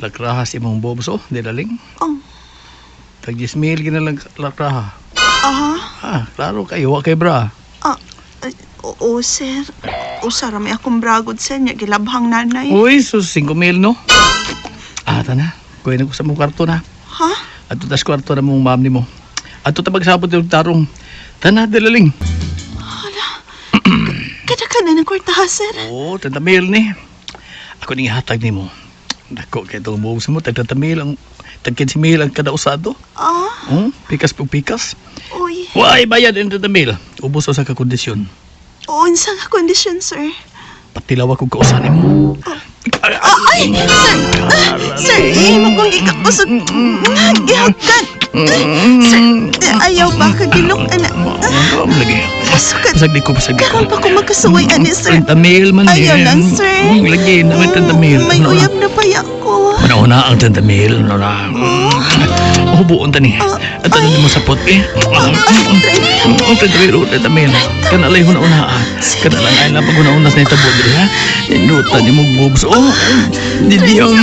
Lakraha si imong bobs, oh, Delaling. Oh. Tag 10,000 ginalang lakraha. Aha. Ah, klaro kayo, wa kay bra. Ah, ay, oo, sir. Usa ra may akong bragod, sir, nya gilabhang nanay. Uy, sus, 5,000, no? Ah, tana. Kuya na ko sa mong kwarto na. Ha? Ato tas kwarto na mong ma'am nimo. Ato ta magsabot yung tarong. Tana, Delaling. Hala. Kada ka na ng kwartaha, sir. Oo, 30,000 ni. Ako ning ihatag nimo. Dako kay itong bobs mo, tag 30,000 ang tag 15,000 ang kada usado. Ah, Pikas pug pikas. uy. Why bayad ang 30,000? Ubos sa ka kondisyon. Unsa nga kondisyon, sir? Patilaw ako kausan nimo. Ah, ay, sir. Ah, sir, imo kong gikakusog. Gihakan. Sir, ayaw ba kagilok ana? Oh, lagi. Pasukat. Pasag di ko, pasag di ko. Karon pa ko magkasuway ani, sir. 30,000 man Ayaw din. lang, sir. Lagi na may 30,000. May uyab na paya ko. Una-una ang 30,000. Una. Oh, buon tani. At ano mo sa pot eh. Ang 30,000, oh, 30,000. Kanalay huna-una ah. Kanalang ay lang pag una-una sa itabo diri ha. Inuta ni mo bobs. Oh, di yung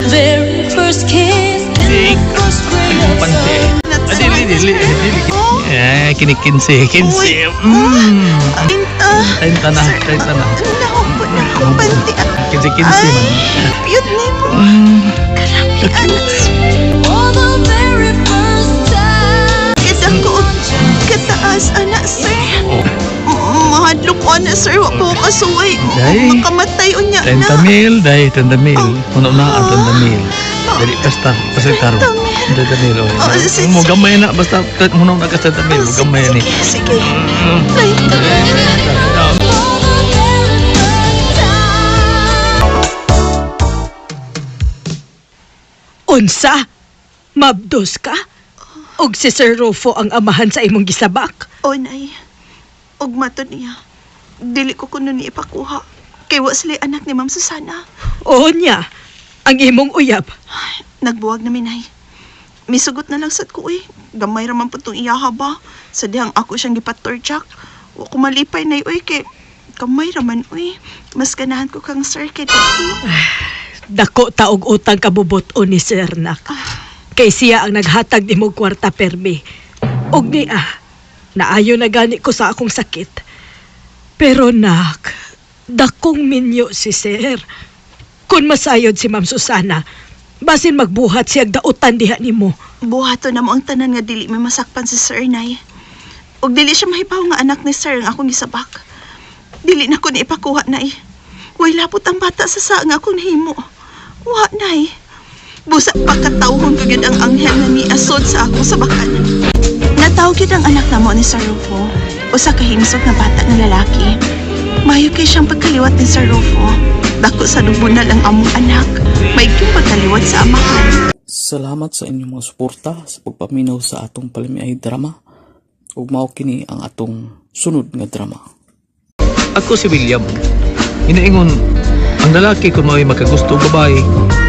Very first kiss and the first ray of pante. Ah, dili, dili, dili. Eh, kini 15, 15. Inta. 30 na, 30 na. Nahupot na akong panty. 15, 15 man. Yun nimo. Karami anak, sir. For the very first time. Kada ko kataas anak, sir. Oh. Mahadlok ko ana, sir. Wa ko kasuway. Day. Makamatay unya na. 30,000, day, 30,000. Una-una ang 30,000. Dali, basta, basta tarong. 30,000, oh. Oh, sige. Mo gamay na, basta, una-una ka sa 30,000, mo gamay ni. Sige, sige. 30,000. Unsa? Mabdos ka? Og si Sir Rufo ang amahan sa imong gisabak? O, nay. Ug matod niya. Dili ko kuno ni ipakuha. Kay wa sila anak ni Ma'am Susana. Oo niya, ang imong uyab. Nagbuwag na minay. Misugot na lang sad ko eh. Gamay ra man po tong iyaha ba. Sa dihang ako siyang gipatorjak. Wa ko malipay nay uy kay gamay ra man uy. Mas ganahan ko kang sir kay dako. Dako taog utang kabubot-on ni Sir Nak. Kay siya ang naghatag nimo kwarta permi. Og niya, naayo na gani ko sa akong sakit. Pero nak, dakong minyo si Sir. Kung masayod si Ma'am Susana, basin magbuhat siya dautan diha nimo. Buhato na mo ang tanan nga dili may masakpan si sir nay. Ug dili siya mahibaw nga anak ni sir ang akong gisabak. Dili na ko ni ipakuha nay. Way lapot ang bata sa saa nga akong nahimo. Wa nay. Busa pagkatawhon ko gyud ang anghel nga niasod sa akong sabakan. Nataw gyud ang anak namo ni Sir Rufo. Usa ka himsog nga bata nga lalaki. Mayo kay siyang pagkaliwat ni Sir Rufo. Dako sa lubunal ang among anak. Maiging pagkaliwat sa amahan. Salamat sa inyong mga suporta sa pagpaminaw sa atong palamiay drama. Ug mao kini ang atong sunod nga drama. Ako si William. Inaingon, ang lalaki kung mao'y makagusto og babae,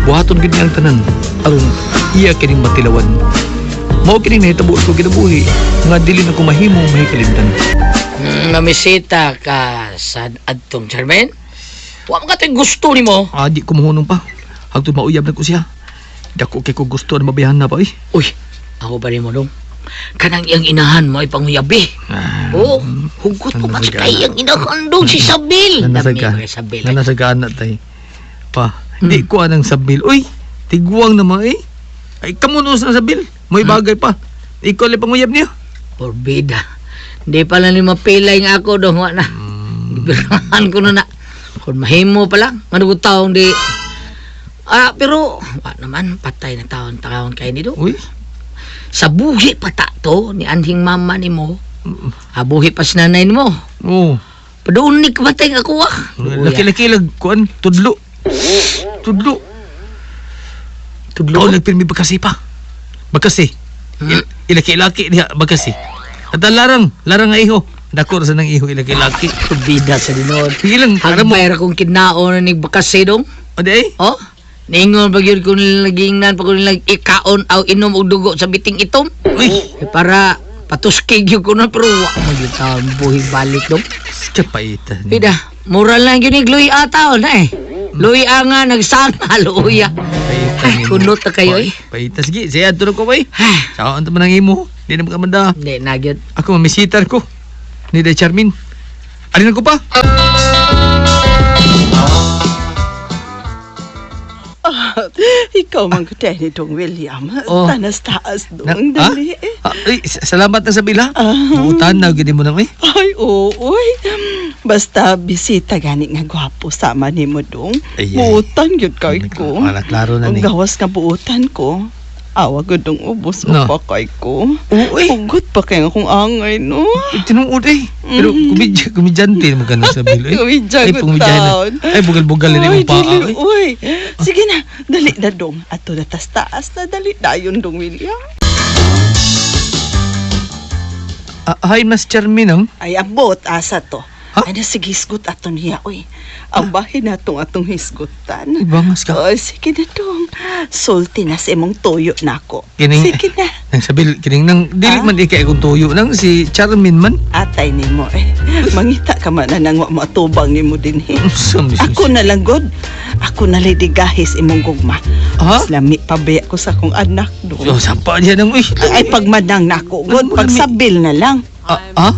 buhaton gid niya ang tanan aron iya kining matilawan. Mao kini nahitabo ko kinabuhi nga dili na ko mahimong mahikalimtan. Namisita ka sa adtong Charmaine? Wa man ka gusto nimo. Ah, di ko mahunong pa. Hangtod mauyab na ko siya. Dako kay ko gusto na mabayahan na ba eh. Uy, ako ba nimo dong? Kanang iyang inahan mo ay panguyabi. Oo, hugot mo man sa iyang inahan dong si Sabil. Nanasaga. Dami mga Sabil. Nanasaga na tay. Pa, di ko anang sabil. Uy, tigwang naman eh. Ay, kamunos na sabil. May bagay pa. Ikaw lang panguyab niya. Porbida. Hindi pala ni mapilay nga ako dong. Wa na. Gibirahan ko na na. Kung mahimo pa lang, ano ko taong di... Ah, pero, wa naman, patay na taon-taon kayo nito. Uy. Sa buhi pa ta to, ni anhing mama ni mo. Ah, buhi pa si nanay ni mo. Oo. Padoon ni kabatay nga ako ah. Laki-laki lang, kuan, tudlo. Tudlo. Tudlo? Oo, nagpirmi bakasi pa. Bakasi. Ilaki-laki diha, bakasi. At ang larang, larang nga iho. Dako ra sa nang iho, ilaki-laki. Bida sa dinod. Ilang, Hagbay ra kong kinaon ni bakasi dong. O di ay? Oh? Ningon pa gyud ko nila giingnan pa ko nila ikaon aw inom og dugo sa biting itom. Uy, Eh, para patuskig gyud ko na pero wa man gyud taon buhi balik dong. Kapaita. Pida, mura lang gyud ni luya taon na eh. Luya nga nagsana luya. Paita Ay, nimo. kunot na kayo eh. Paita sige, siya adto na ko bay. Ay, Saan man ang imo? Di na makamanda. Hindi na gyud. Ako mamisitar ko. Ni Day Charmin. Alin ko pa? Ikaw man gud ni dong William. Oh. Tanas taas dong Na- dali. Ah, ay, salamat na sa bila. Ah. Buutan na gid mo nang eh. Ay, oo, oy. Basta bisita gani nga gwapo sama nimo dong. Ay, ay. Buutan gyud kay ko. Wala klaro na Ang ni. gawas nga buutan ko. Awa gud dong ubos No. pa kay ko. Oo eh. Hugot pa kay akong angay no. Tinuod eh. Pero komedyante mo ka na sa bilo eh. Komedya Ay, gud pumidya na. taon. Ay, bugal-bugal na Ay, imong paa. dili, eh. uy. Sige na, dali na dong. Ato na tas taas na dali dayon dong William. Ah, hi, Mas Charmin ang. Ay, abot asa to. Ha? Ay, sige, hisgot ato niya, uy. Ang bahin natong atong hisgutan. Ibangas ka. Oy, sige na dong. Sulti na sa imong tuyo nako. Kining- Sige na. Nang sabil, kining nang, dili Ah? man ikay akong tuyo nang si Charmin man. Atay nimo eh. Mangita ka man na nang wa matubang nimo dinhi. Sum, Ako na lang god. Ako na lang digahis imong gugma. Ha? Mas lami pabaya ko sa akong anak dong. Oh, sampa niya nang, uy. Ay, pagmanang nako god, Ano mo lami? pagsabil na lang. Ah, ah?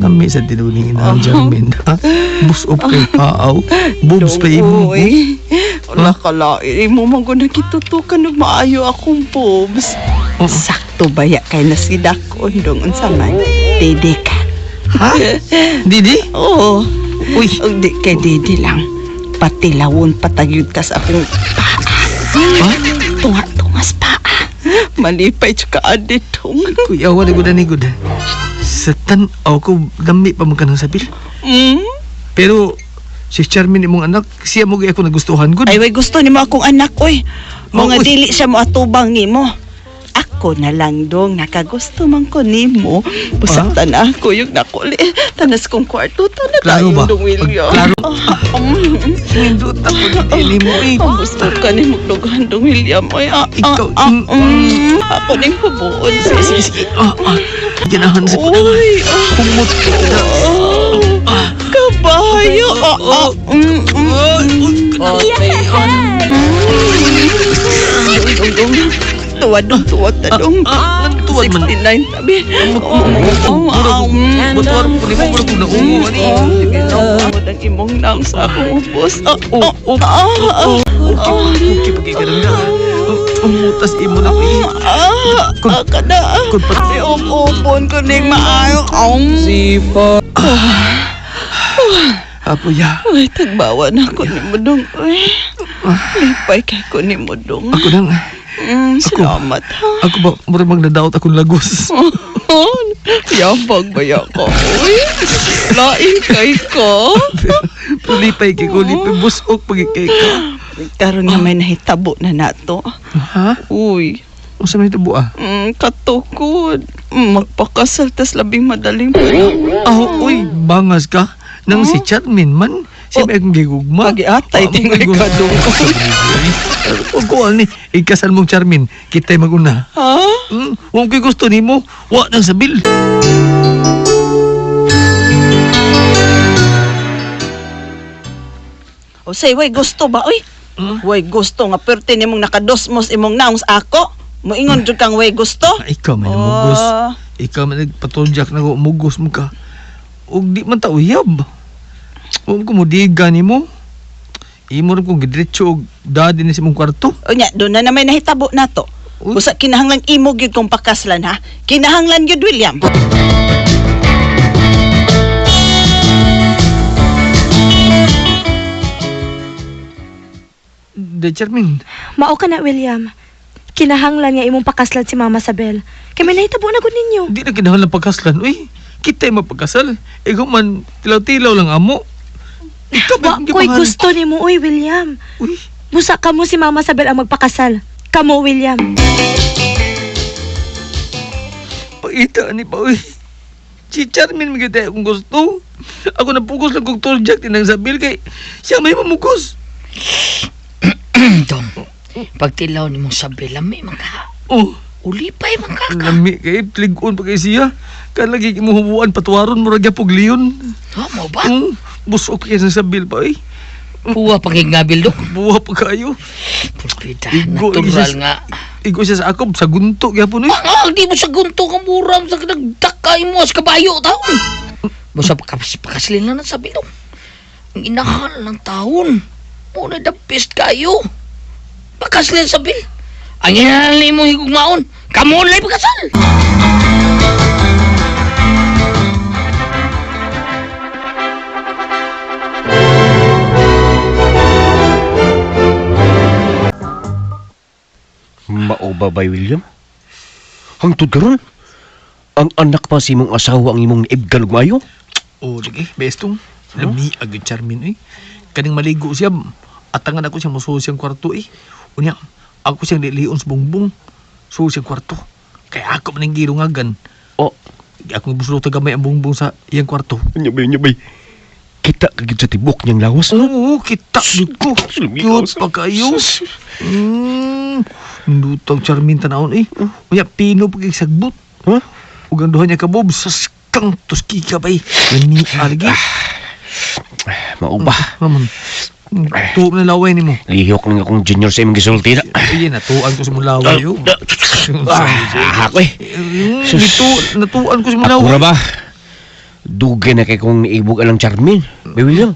Lami sa tinuling ina ang Charmin, ha? Busop kay paaw. Boobs pa imo. Uy, wala ka lain. Imo man ko nakitutukan og maayo akong boobs. Oo. Sakto baya kay nasidakon dong unsa man. Dede ka. Ha? Didi? Oo. Uy. Og di kay dede lang. Patilawon patagyud ka sa akong paa. Ha? Tunga-tungas paa. Malipay tsaka aditong. Kuya, wala ko na ni good. Sa tan-aw ko, lami pa man ka ng sabil. Mm? Pero, si Charmin imong anak, siya mo ako nagustuhan good. Ay, way gusto nimo akong anak, oy. Mga Oh, uy. dili siya mo atubang nimo. Ako na lang dong nakagusto man ko nimo. Busaktan ako yung nakuli. Tanas kong kwarto, tana Klaro tayo ba? dong William. Klaro. Ah, mm. Nindot ako dili mo eh. Ang gusto ka ni magdugahan dong William. Oy, Ikaw, Ako ning hubuon. Sige, sige, sige. Ah, ah. Ganahan sa Uy, Kumot ka na. ah, kabayo. Dong, dong. Tuwad dong, tuwad ta dong. Ah, tuwad man. 69 tabi. Oh, Butuan ko ni mo, murag ko naungo ani. Sige na, ang imong nang sa akong ubos. Oh, oh, Ah, oh, okay, pagkikaroon na. Umutas imo na ko eh. Kada. Kung pat- Ay, upon ko ning maayo. Apo ya. Ay, tagbawa na ako ni Mudong. Uy, lipay kay ko ni Mudong. Ako nang, Salamat ha. ako ba, murag magnadaot akong lagos. Yabag ba ko? Uy, lain kay ko. Pero lipay kay ko, lipay busok pagkikay ka. Karon nga may nahitabo na nato. Ha? Uy, Unsa may tabo ah? Katukod. Magpakasal tas labing madaling panahon. Ah, uy, bangas ka. Nang si Charmin man, siya may akong gigugma. Pag-iatay, tingay ka dong. Huwag ko ani, ikasal mong Charmin, kita'y maguna. Ha? Huwag ko'y gusto nimo, wa nang sabil. O say, way gusto ba? Uy, way gusto nga perti nimong nakadosmos imong naong sa ako. Moingon jud kang way gusto. Ah, ikaw man mugos. Oh. Ikaw man nagpatuljak na ko, mugos mo ka. Ug di man ta uyab. Huwag ko mudiga nimo. Imo rin kong gidiretso og daddy ni sa imong kwarto. Unya, doon na naman nahitabo na to. Uy. Busa kinahanglan imo gyud kong pakaslan ha. Kinahanglan gyud William. De Charmin, Mao ka na, William. Kinahanglan nga imong pakaslan si Mama Sabel. Kay may nahitabo na gud ninyo. di na kinahanglan pagkaslan. Uy, kita'y mapagkasal. Ikaw man, tilaw-tilaw lang amo. Ikaw ba Wa akong ko'y gimahal? gusto nimo, uy, William. Uy, Busa kamo si Mama Sabel ang magpakasal. Kamo, William. Pakita ni pa, uy. Si Charmin magkita akong gusto. Ako napugos lang kong turjak tinang sabil kay siya may mamugos. Dong, pagtilaw ni mong sabi, lami man ka. Oh, Ulipay man ka ka. lami kay pligon pa kay siya. Kan lagi mo hubuan patuwaron mo ra gyapog leon. Ha, mo ba? Busok kay sa sabil pa eh. Buwa pag-ingabil, Dong. Buwa pa kayo. Pulpita, Igo, natural isa- nga. Igo siya sa akob, sa gunto gyapon eh. Ah, di mo sa gunto ka muram sa nagdakay mo sa kabayo taon. Basta pakaslin lang ng sabi dong. Ang inahal ng taon. Muna the best kayo. Pakaslin sabi. Ang inahal ni mo higugmaon. Kamon lang pagkasal. Mao ba bay William? Hangtod karon, ang anak pa sa imong asawa ang imong naibgan og maayo? Oh, lagi, bestong. Lami agad Charmin eh. Kaning maligo siya. Atangan ako siya musuo siyang kwarto eh. Unya, ako siyang lilion sa bungbong. Suo siyang kwarto. Kaya ako man ang girungagan. Oh, Akong buslo gamay ang bungbong sa iyang kwarto. nya bay, nya bay. Kita kagid sa tibok niyang lawas. Oo, kita jud ko. Lumikaw Cute pa kayo. Ndutang Charmin tanawon eh. Unya, pino pag sagbot. Huh? Ug ang duha niya ka bob sa skang tuski ka ba eh. Lami alagi. Mao ba? Ramon. Tuo na laway nimo. Lihok lang akong junior sa imong gisulti na. Ay, natuan ko sa mong laway yo. Ah, ako eh. Sus. Nito, natuan ko sa mong Ako laway. ra ba? Dugay na kay kong niibog alang Charmin. Bay William.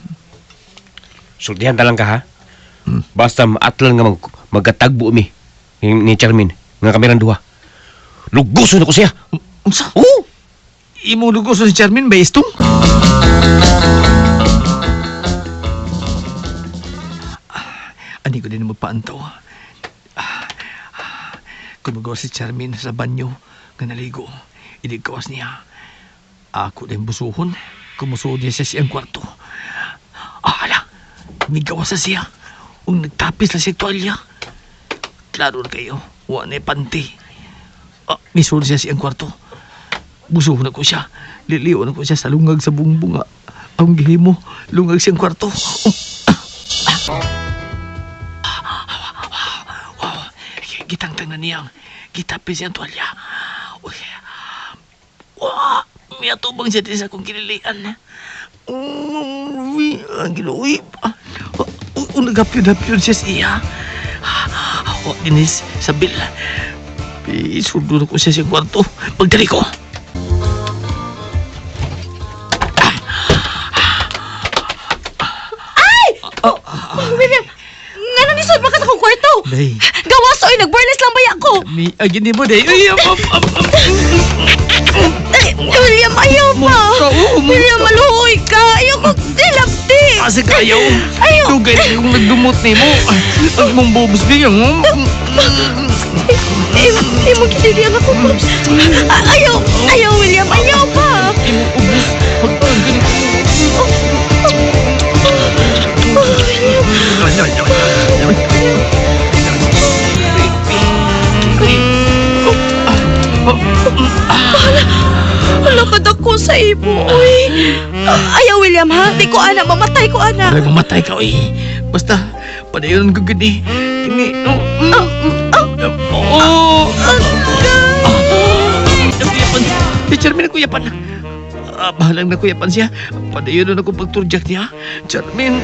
Sultihan ta lang ka ha. Basta maatlan nga magkatagbo mi ni Charmin nga kami rang duha. Luguson ako siya. Unsa? Oo. Imong lugos si Charmin ba istong? Ani ko din magpaantaw. Kung magawa si Charmin sa banyo nga naligo, ilig kawas niya. Ako din busuhon. Kumusuod niya siya siyang kwarto. Ah, ala! Migawas na siya. Ung nagtapis na siya tuwalya. Klaro na kayo. Wa na panty. Ah, misuod siya siyang kwarto. Busuhon ako siya. Liliw na ko siya sa lungag sa bungbunga. Ang gihimo, lungag siyang kwarto. Oh. Wow. Gitangtang na niyang. Gitapis siyang tuwalya. Uy. Wow. Miyatubang siya din sa akong kinilian. Uy, ang ginuwi. Nagapyod-apyod siya sa iya. Wa, dinis, sabil. Isundo na ko siya sa kwarto. Pagdali ko. William, nga nang nisod ba ka sa akong kwarto? Day. Gawas oy, nagburles lang baya ko. Mi, agin mo, day. Ay, am, am, am, am. Ay, William, ayaw pa. Mungka, oo, mungka. William, maluhoy ka. Ayaw ko tilapti. Asa kayo? Ayaw. Dugay na kong nagdumot ni mo. Ang mong bobos bigyan mo. Imo kinili ang akong bobs. Ayaw, ayaw, William, ayaw pa. Imo ubos. Pagpagin ko. Oh, William. Hala ka dako sa imo, uy. Ayaw, William, ha? Di ko ana, mamatay ko ana. Wala mamatay ka, uy. Basta, padayon ko gani. Kini, oh, oh. Kuyapan. Si Charmin, kuyapan. Ah, bahalang na kuyapan siya. Padayon na ako pagturjak niya. Charmin.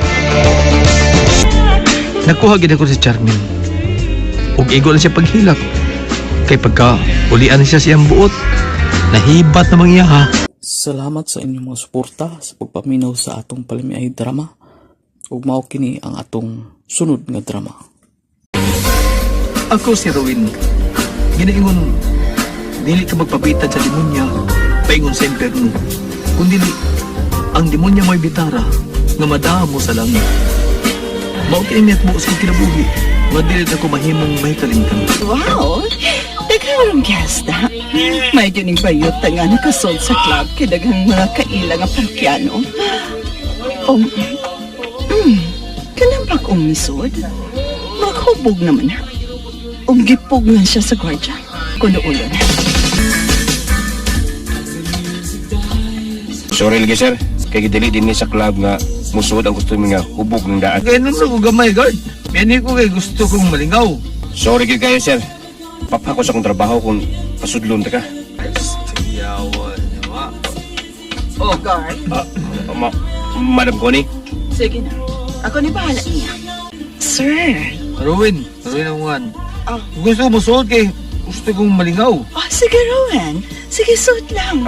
Nakuha gid ako si Charmin. Ug igo lang siya paghilak. Kay pagka ulian siya siyang buot, nahibat namang iya ha. Salamat sa inyong mga suporta sa pagpaminaw sa atong palamiay drama. Ug mao kini ang atong sunod nga drama. Ako si Rowin. Ginaingon, dili ka magpabitad sa demonya, paingon sa impyerno. Kung dili, ang demonya mo'y bitara, nga madamo sa langit. Mao kini miyatbo sa kinabuhi, nga dili na ko mahimong may kalimtan. Wow! Daghan gesta. May gining bayot nga nakasol sa club kay daghang mga kaila nga parokyano. Oh, kanang bag-ong misod? Maghubog naman ha. Ug gipugnan siya sa gwardya. Kuno ulon. Sorry lagi sir, kay gidili din ni sa club nga musuod ang gusto nga hubog ng daan. Kaya nun ako gamay, guard. Meni ko kay gusto kong malingaw. Sorry gyud kayo, sir. Papako sa akong trabaho kung pasudlon ta ka. Yawa, yawa. Oh, Guard. Ah, Madam Connie? Sige na. Ako ni bahala niya. Sir. Ruin, Ruin ang one. Oh. Gusto ko musuot kay gusto kong malingaw. Oh, sige, Rowan. Sige, suot lang.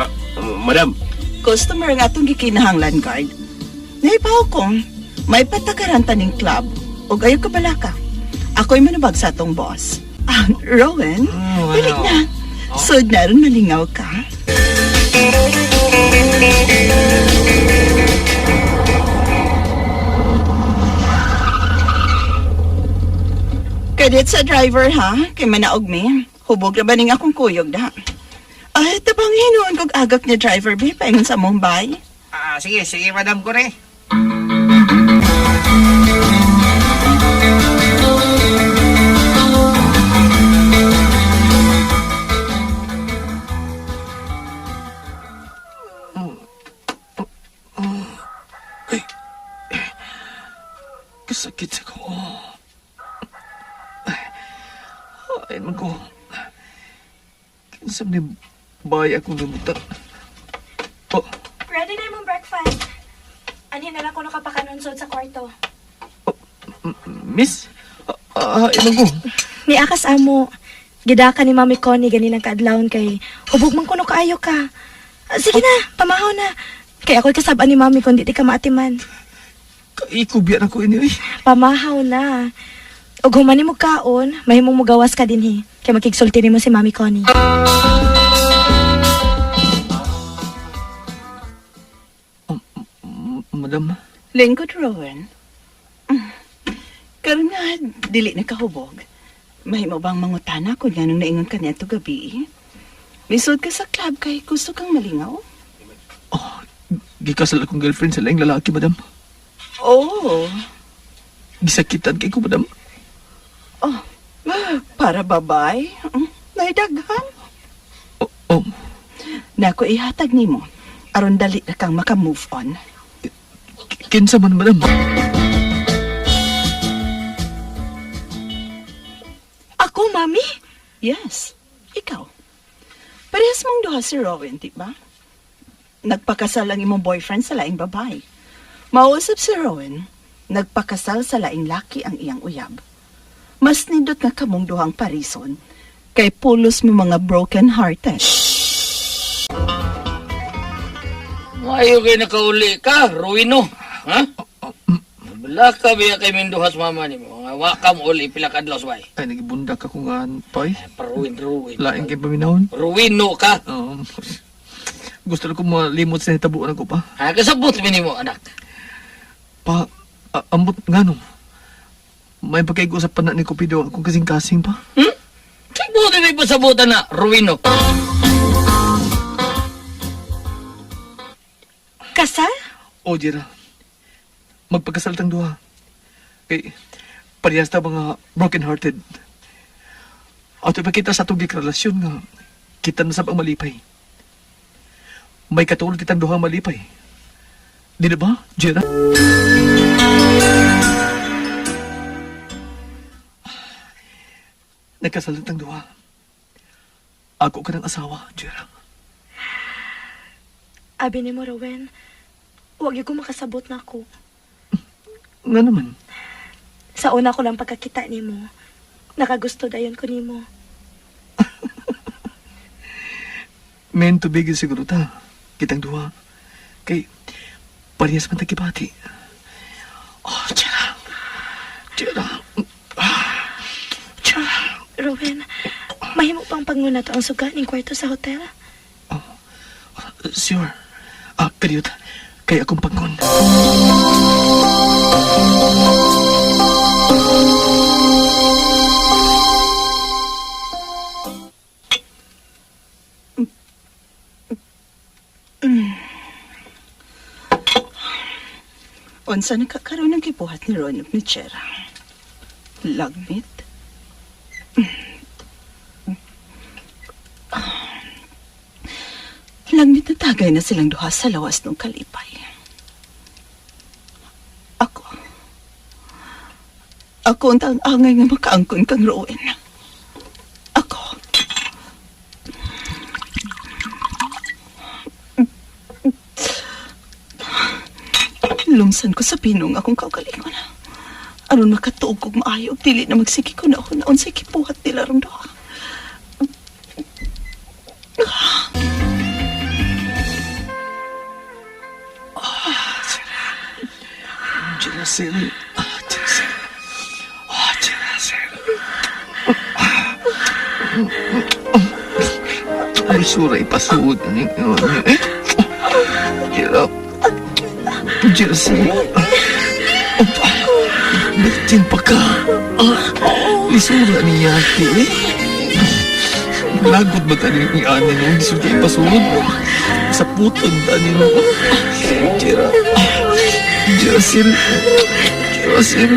Madam. Customer nga atong gikinahanglan, guard. Naipaw kong may patakaran ta ning club o ayaw ka balaka. Ako'y manubag sa atong boss. Ah, Rowan, balik na. Sud na ron malingaw ka. Kadit sa driver ha, kay manaog mi. Hubog na ba ning akong kuyog da? Ay, tabang hinuon kog agak ni driver be, paingon sa Mumbai. Ah, sige, sige, Madam Connie. Kasakit sa ko. Ay, ay man ko. Kinsam ni bay akong namuta. Oh, Ready na imong breakfast. Anhin na lang ko nakapakanunsod sa kwarto. Miss? Ah, ay man ko. Ni akas amo. Gidaka ni Mami Connie ganilang kaadlawon kay hubog man kuno kaayo ka. Ah, sige na, pamahaw na. Kay ako'y kasab-an ni Mami kung di ka maatiman. Kaikubya na ko ini. Uy. Pamahaw na. Ug human nimo kaon, mahimong mugawas ka dinhi. Kay makigsulti nimo si Mami Connie. Madam. Lingkod, Rowan. Karon nga, dili na kahubog. Mahimo bang mangutana kung nganong naingon ka niya gabi? Misod ka sa club kay gusto kang malingaw? Gikasal akong girlfriend sa laing lalaki, madam. Oh, Gisakitan kay ko, madam. oh. Para babay? Naidaghan. Oh, oh. Nako ihatag nimo aron dali na kang maka-move on. Kinsa man, madam. Ako, Mami? Yes, ikaw. Parehas mong duha si Rowan, di ba? Nagpakasal ang imong boyfriend sa laing babae. Mausap si Rowan, nagpakasal sa laing laki ang iyang uyab. Mas nindot nga kamong duhang parison, kay pulos mo mga broken hearted. Mayo kay nakauli ka, Ruino. Ha? Wala ka biya kay Minduhas mama ni mo. Nga wa ka mo uli pila ka adlaw bay. Ay, nagibundak ako nga, pay. Ruin, ruin. Laing kay paminahon. Ruino ka. Gusto na ko malimot sa hitabuan ko pa. Ha, kasabot mi nimo anak. Pa, ambot nga no. May pagkaigo-usap pa na ni Cupido akong kasing-kasing pa. Hmm? Sabutan may pasabutan na, Ruino. Kasal? O, Jira. Magpagkasal tang duha. Kay, parehas ta mga broken-hearted. Ato ipakita sa atong gikrelasyon nga kita na sab ang malipay. May katulad kitang duha malipay. Di na ba, Jira? Nagkasal na tang duha. Ako ka ng asawa, Jira. Abi nimo, Rowan. Huwag ko makasabot na ako. Nga naman. Sa una ko lang pagkakita nimo, nakagusto dayon ko nimo. Meant to be gyud siguro ta. Kitang duha. Kay, parehas man tagkibati. Oh, Jira. Jira. Ah, Jira. Rowan, mahimo pang panguna to ang suga ning kwarto sa hotel. Sure. Ah, kadiyot. Kay akong pagkon. Unsa nakakaroon ng gibuhat ni Ron ug ni Chera? Lagmit. Lagmit na tagay na silang duha sa lawas ng kalipay. Ako. Ako ang angay nga makaangkon kang Rowan. Ako. Lungsan ko sa pinong akong kaugalingon. Aron makatuog kog maayo, dili na magsige ko na ako na unsay kipuhat nila rong duha. Jiracel. Ah, Jiracel. Ah, Jiracel. Ay, sura ipasuod ni. Eh? Jira. Jiracel. Opa. Virgin pa ka. Ah, lisura ni Yati eh. Lagot ba tayo ni Ani nung lisura ipasuod? Sa puton tani no. Jira. Jiracel. Jiracel.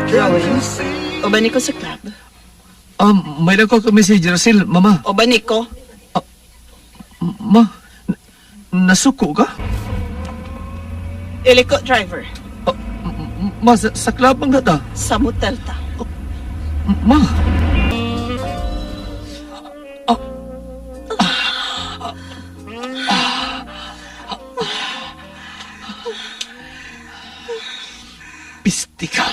Rowan, uban ko sa club. May nagko kami si Jiracel, mama. Uban ko. Ma, nasuko ka? Iliko, driver. Ma, sa club ang gata. Sa motel ta. Ma. Pisti ka.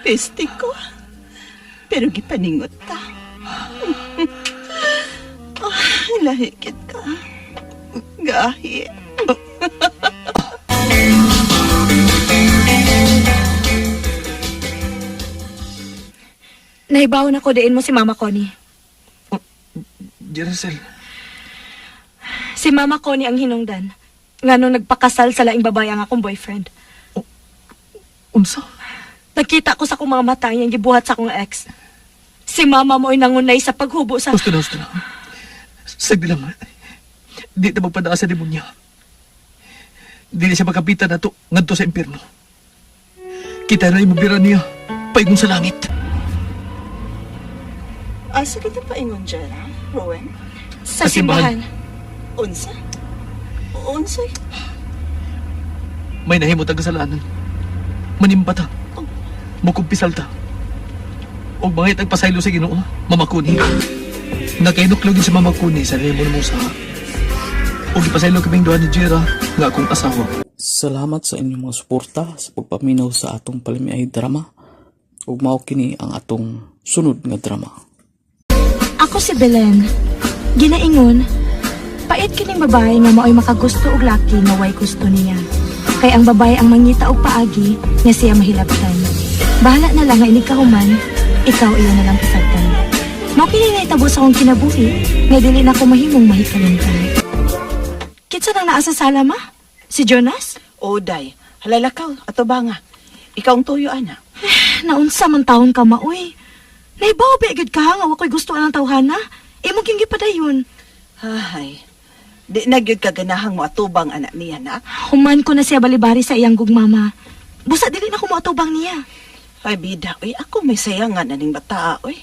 Peste ko. Pero gipaningot ta. Ah, lahikit ka. Gahi. Nahibaw na ko diin mo si Mama Connie. Jiracel, Si Mama Connie ang hinungdan. Nga nung nagpakasal sa laing babae ang akong boyfriend. Unsa? Nakita ko sa akong mga mata ang iyang gibuhat sa akong ex. Si Mama mo ay nangunay sa paghubo sa... Gusto na, gusto na. Sagdi lang. Di na magpadaa sa demonya. Di na siya makapitan na to, ngadto sa impyerno. Kita na imubira niya, paingon sa langit. Asa kita paingon, Jera? Rowan? Sa simbahan. Unsa? Unsay? May nahimot ang kasalanan. Manimba ta. Mukumpisal ta. Og mangit ang pasaylo sa Ginoo, Mama Kuni. Nakainuklo din si Mama Kuni sa nimo mo sa. Og ipasaylo kaming duha ni Jera nga akong asawa. Salamat sa inyong mga suporta sa pagpaminaw sa atong palimiay drama. Ug mao kini ang atong sunod nga drama. Ako si Belen. Ginaingon, pait kining babae nga mao'y makagusto og laki nga way gusto niya. Kay ang babae ang mangita og paagi nga siya mahilabtan. Bahala na lang nga inig kahuman, ikaw iya na lang pasagdan. Mao kini nahitabo sa akong kinabuhi nga dili na ko mahimong mahikalungtan. Kinsa nang naa sa sala ma? Si Jonas? O, day. Halalakaw, ato ba nga? Ikaw ang tuyo, ana. Naunsa man taon ka maoy. Naibaw ba gyud ka nga wa ko'y gusto ang tawhana? Imo gyud gipadayon. Ay, di na gyud ka ganahang mo atubang anak niya, nak. Human ko na siya balibari sa iyang gugmama. Busa dili na ko moatubang niya. Ay, bida, oy, ako may sayangan na ning bata, oy.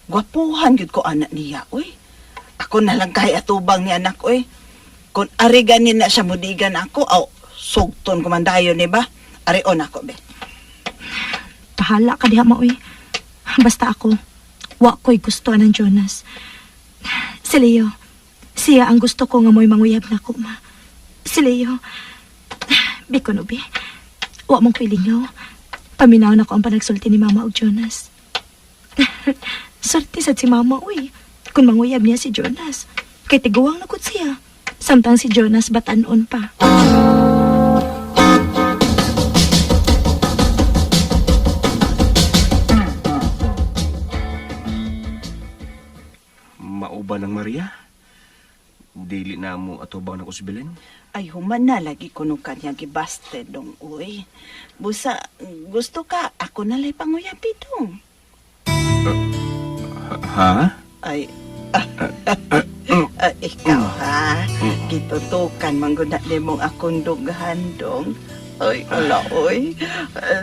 Gwapuhan gyud ko anak niya, oy. Ako na lang kay atubang ni anak, oy. Kung ari ganin na siya mudigan ako, aw, sugton ko man dayon, ni ba? Ari on ako, be. Bahala ka diha maoy. Basta ako, wa ko'y gusto ng Jonas. Si Leo, siya ang gusto ko nga mo'y manguyab na ko, ma. Si Leo, biko no, bi. Wa mong pilingaw. Paminaw na ko ang panagsulti ni Mama og Jonas. Swerte sad si Mama, uy. Kung manguyab niya si Jonas. Kay tiguang na gud siya. Samtang si Jonas batanon pa. Mauba ng Maria? Dili na mo atubang na ko si Belen? Ay, human na lagi ko nung kanya gibasted dong, uy. Busa, gusto ka, ako na lay panguyabi dong. Ha? Ay, ah, ikaw ha, gitutukan mangguna nimong akong dughan dong. Ay, ala, oy.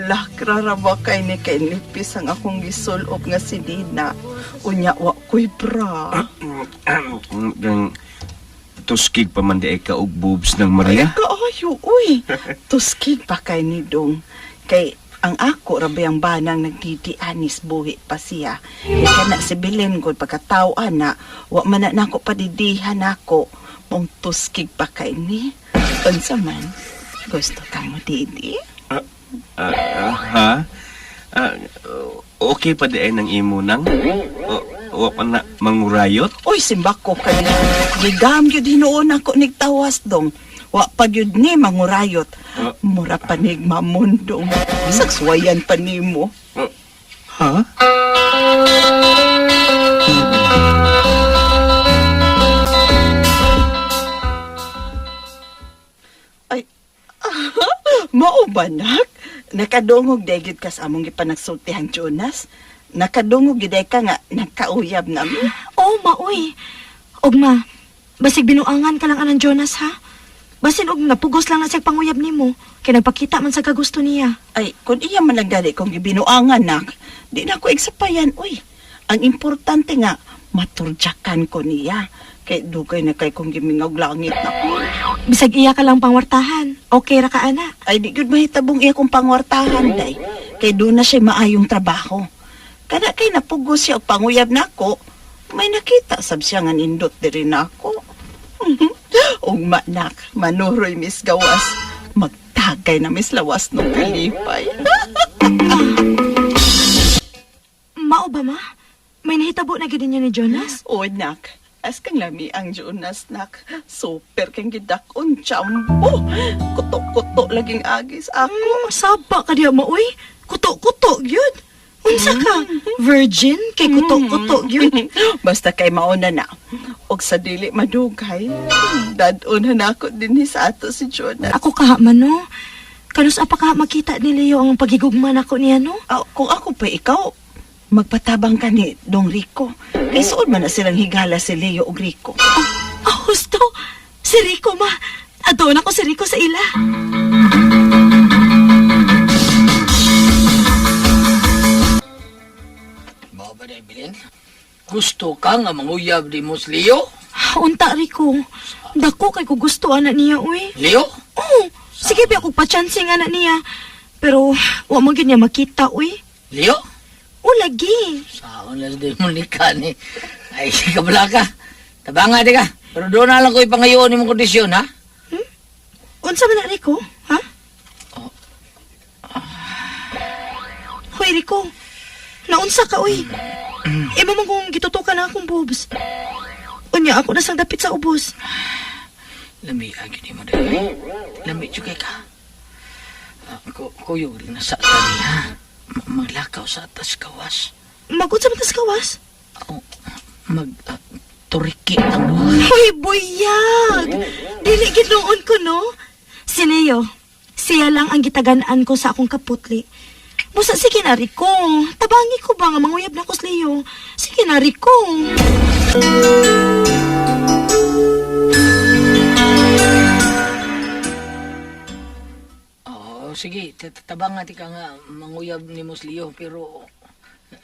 Lakra ra ba kay ni kay nipis ang akong gisulob nga si Dina. Unya, wa ko'y bra. Gang, Tuskig pa man di ay ka og boobs ng Maria. Kaayo, uy. Tuskig pa kay ni Dong. Kay ang ako ra ang banang nagdidianis buhi pa siya. Kay kana si Belen gud pagkatao ana, wa man na nako padidihan nako. Mong tuskig pa kay ni. Unsa man? Gusto ka mo didi? Ah, ha? Ah, okay pa di ay ng imo nang? O, wa pa na mangurayot? Uy, simbako kay gigam gyud hinuon ako nigtawas dong. Wa pa gyud ni mangurayot. Mura pa nig mamundong. Sagswayan pa nimo. Ha? Ay, mao ba nak? Nakadungog dahil ka sa among gipanagsultihan, Jonas. Nakadungog gyud ka nga nagkauyab na mi. Oo, ma, uy. Og ma, basig binuangan ka lang anang Jonas, ha? Basin og napugos lang na siyang panguyab nimo, kay nagpakita man sa kagusto niya. Ay, kung iya man lang gali kong gibinuangan nak, di na ko igsapayan, uy. Ang importante nga, maturjakan ko niya. Kay dugay na kay kong gimingog langit na ko. Bisag iya ka lang pangwartahan. Okay ra ka, ana. Ay, di gyud mahitabong iya kong pangwartahan, day. Kay doon na siya maayong trabaho. Kada kay napugos siya og panguyab nako, may nakita sab siya nga nindot diri nako. Ugma nak, manuroy mis gawas. Magtagay na mis lawas nung kalipay. Mao ba, ma? May nahitabo na gyud ninyo ni Jonas? O nak, as kang lami ang Jonas nak. Super kang gidakon chambo. Kuto-kuto laging agis ako. Saba ka diya, ma, uy. Kuto-kuto gyud. Unsa ka? Virgin? Kay kuto-kuto gyud. Basta kay mauna na. Og sa dili madugay, dadon na nako dinhi sa ato si Jonas. Ako kaha man, no? Kanus apa kaha makita ni Leo ang pagigugma nako niya, no? Ah, kung ako pa ikaw, magpatabang ka ni Dong Rico. Kay suod man na silang higala si Leo og Rico. Ah, husto. Si Rico, ma. Adoon ako si Rico sa ila. Mao ba na, Bilin? Gusto ka nga manguyab di mo si Leo? Unta, Rico. Dako kay ko gusto ana niya, uy. Leo? Oo. Sige, bi ako pa-chancing ana niya. Pero, wa man gyud niya makita, uy. Leo? O, lagi. Saon lang di mo ni ka ni. Ay, kabla ka. Tabanga di ka. Pero doon na lang ko ipangayoon imong kondisyon, ha? Unsa man na, Rico? Ha? Hoy, Rico. Naunsa ka, uy. Imo man kung gitutukan na akong boobs. Unya, ako na sang dapit sa ubos. Lami, agi ni mo dahil. Lami, jugay ka. Ah, kuyog rin na sa tani, ha? Maglakaw sa atas kawas. Magunsa man tas kawas? Oh, mag turiki ang duha. Hoy, buyag! Dili gid noon ko, no? Si Leo, siya lang ang gitagan-an ko sa akong kaputli. Busa, sige na, Rico. Tabangi ko ba nga manguyab na ko si Leo? Sige na, Rico. Oo, sige, tabanga ti ka nga manguyab ni mo si Leo, pero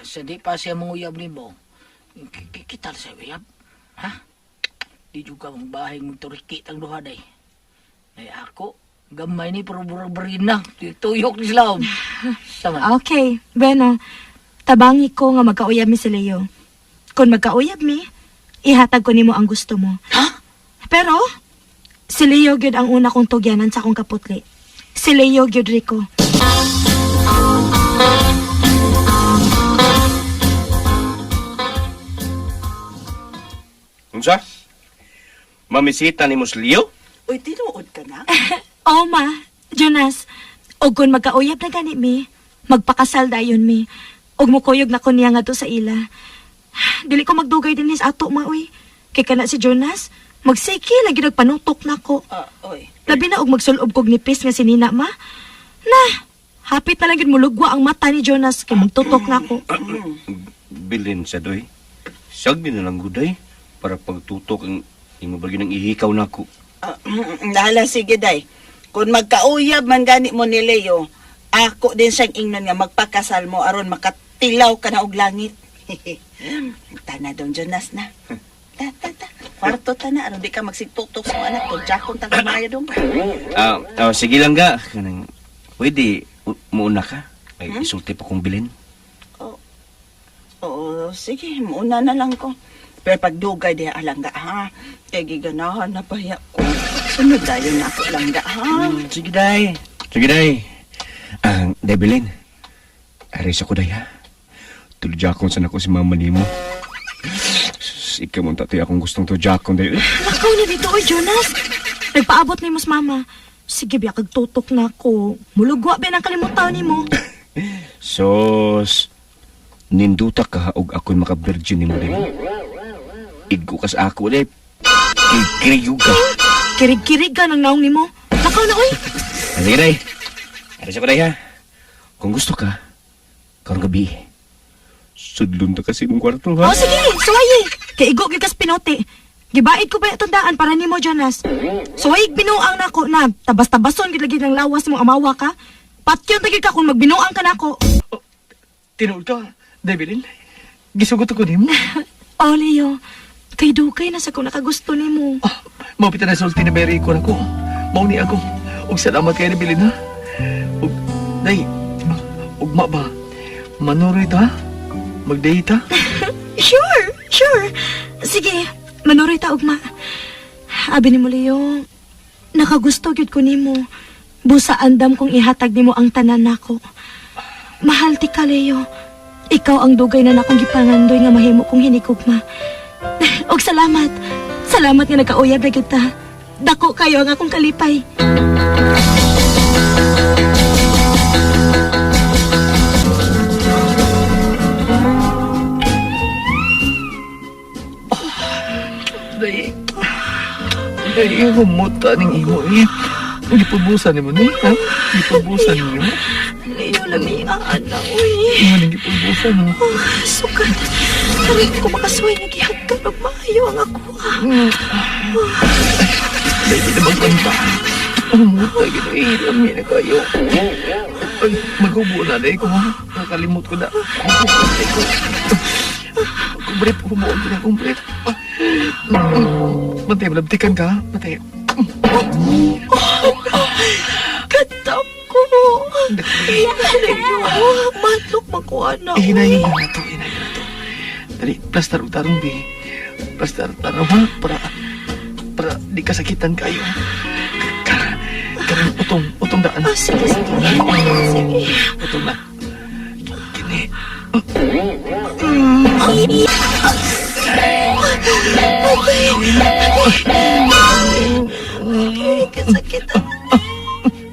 sa di pa siya manguyab ni mo, kita sa uyab, ha? Di juga mong bahay mong turiki ang duha day. Ay ako, gamay ni pero burag na, tuyok ni sila. Sama. Okay, bueno. Tabangi ko nga magkauyab mi si Leo. Kung magkauyab mi, ihatag ko nimo ang gusto mo. Ha? Pero, si Leo gyud ang una kong tugyanan sa akong kaputli. Si Leo gyud, Rico. Unsa? Mamisita ni mo si Leo? Uy, tinuod ka na. Oo, ma. Jonas, og kung magkauyab na gani mi, magpakasal dayon mi. Og mukuyog na ko niya nga sa ila. Dili ko magdugay din sa ato, ma, uy. Kay kana si Jonas, magsiki lagi nagpanutok na ko. Ah, oy. Labi na og magsulob kog nipis nga si Nina, ma. Na, hapit na lang gyud mulugwa ang mata ni Jonas kay magtutok na ko. Bilin sa doy. Sagdi na lang guday para pagtutok ang imo ba ng ihikaw nako. Ah, Nala, sige day. Kung magkauyab man gani mo ni Leo, ako din siyang ingnon nga magpakasal mo aron makatilaw ka na og langit. Tana dong Jonas na. Ta ta ta. Kwarto ta na, aron di ka magsigtuktok sa mga anak. Tudjakon ta gamaya dong. Ah, oh, sige lang ga. Kanang pwede muuna ka. Ay, isulti pa kong bilin. Oo, sige, muna na lang ko. Pero pagdugay di alangga ha. Kay giganahan na pahiya ko. Sunod dayon na ako langga ha. Sige day. Sige day. Ang day bilin. Aris ako day ha. Tuljakon sa nako si mama nimo. Sus, ikaw mo tatay akong gustong tuljakon day. Lakaw na dito, oy, Jonas. Nagpaabot ni mas mama. Sige, biya, kagtutok na ako. Mulugwa ba ng kalimutan nimo? Sos, ninduta ka og ako'y maka-virgin nimo day. Igo ka sa ako day. Kikiriyo ka. Kirig-kirig ka ng naong nimo. Lakaw na, oy. Ah, sige day. Aris ako day ha. Kung gusto ka, karong gabi, sudlon ta kasi mong kwarto ha. Oh, sige, suwayi. Kay igo gyud kas pinote. Gibaid ko ba itong daan para nimo, Jonas? Suwayig binuang nako na tabas-tabason gid lagi ng lawas mong amawa ka. Patyon ta gyud ka kung magbinuang ka nako. Tinuod ka, Debilin. Gisugot ko nimo. Oh, Leo. Kay dugay na sa kung nakagusto nimo. Mao pita na sulti ni Mary ko nako. Mao ni ako. Ug salamat kay Debilin ha. Ug day, ugma ba? Manuroy ta? Magday ta? Sure, sure. Sige, manuroy ta ugma. Abi nimo, Leo. Nakagusto gyud ko nimo. Busa andam kong ihatag nimo ang tanan nako. Mahal ti ka, Leo. Ikaw ang dugay na nakong gipangandoy nga mahimo kong hinikugma. Og salamat. Salamat nga nagkauyab na gyud ta. Dako kayo ang akong kalipay. Day. Day, humuta ning imo eh. Gipubusan nimo ni, ha? Gipubusan nimo. Leo, lamian na, uy. Imo ning gipubusan mo. Oh, sukat. Karon ko makasuway nga gihagkan og maayo ang ako. Day, di na magkanta. Humuta gid eh, lami na kayo. Ay, maghubo na day ko ha. Nakalimot ko na. Hubo na day ko. Kumbrip, humuon ko na, kumbrip. Bantay, malabtikan ka, ha? Bantay. Katap ko. Leo, matlok man ko ana. Eh, hinayin na to, hinayin na to. Dali, plastar og tarong, bi. Plastar tarong, ha? Para di ka sakitan kayo. Karon, utong, utong daan. Ah, sige, sige. Sige. Utong na. Kini. Ay, kasakit ang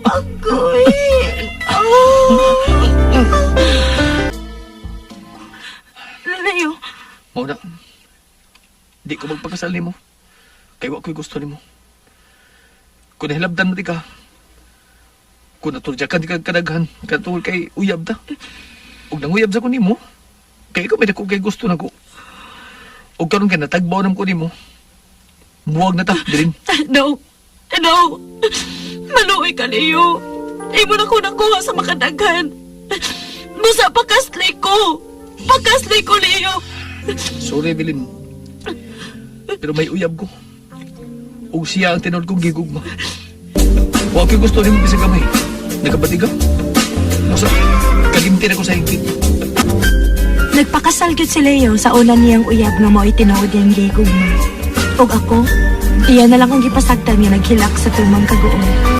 agoy. Oh. Leo, Mao na. Di ko magpakasal nimo. Kay wa ko'y gusto nimo. Kung nahilabdan mo di ka, kung naturjakan di ka kadaghan, katungod kay uyab ta. Ug nanguyab sa ko nimo, kay ikaw may dako kay gusto nako. Ug karon kay natagbaw nam ko nimo. Buwag na ta, dirin. no. No. Maluoy ka, Leo. Imo na ko nakuha sa makadaghan. Busa pakaslay ko. Pakaslay ko, Leo. Sorry, Bilin. Pero may uyab ko. Ug siya ang tinuod kong gigugma. Wa ko'y gusto nimo bisag gamay. Nagkabati ka? Musa, kalimti na ko sa higpit. Nagpakasal gyud si Leo sa una niyang uyab nga mao'y tinuod niyang gigugma. Ug ako, iya na lang kong gipasagtan nga naghilak sa tumang kaguon.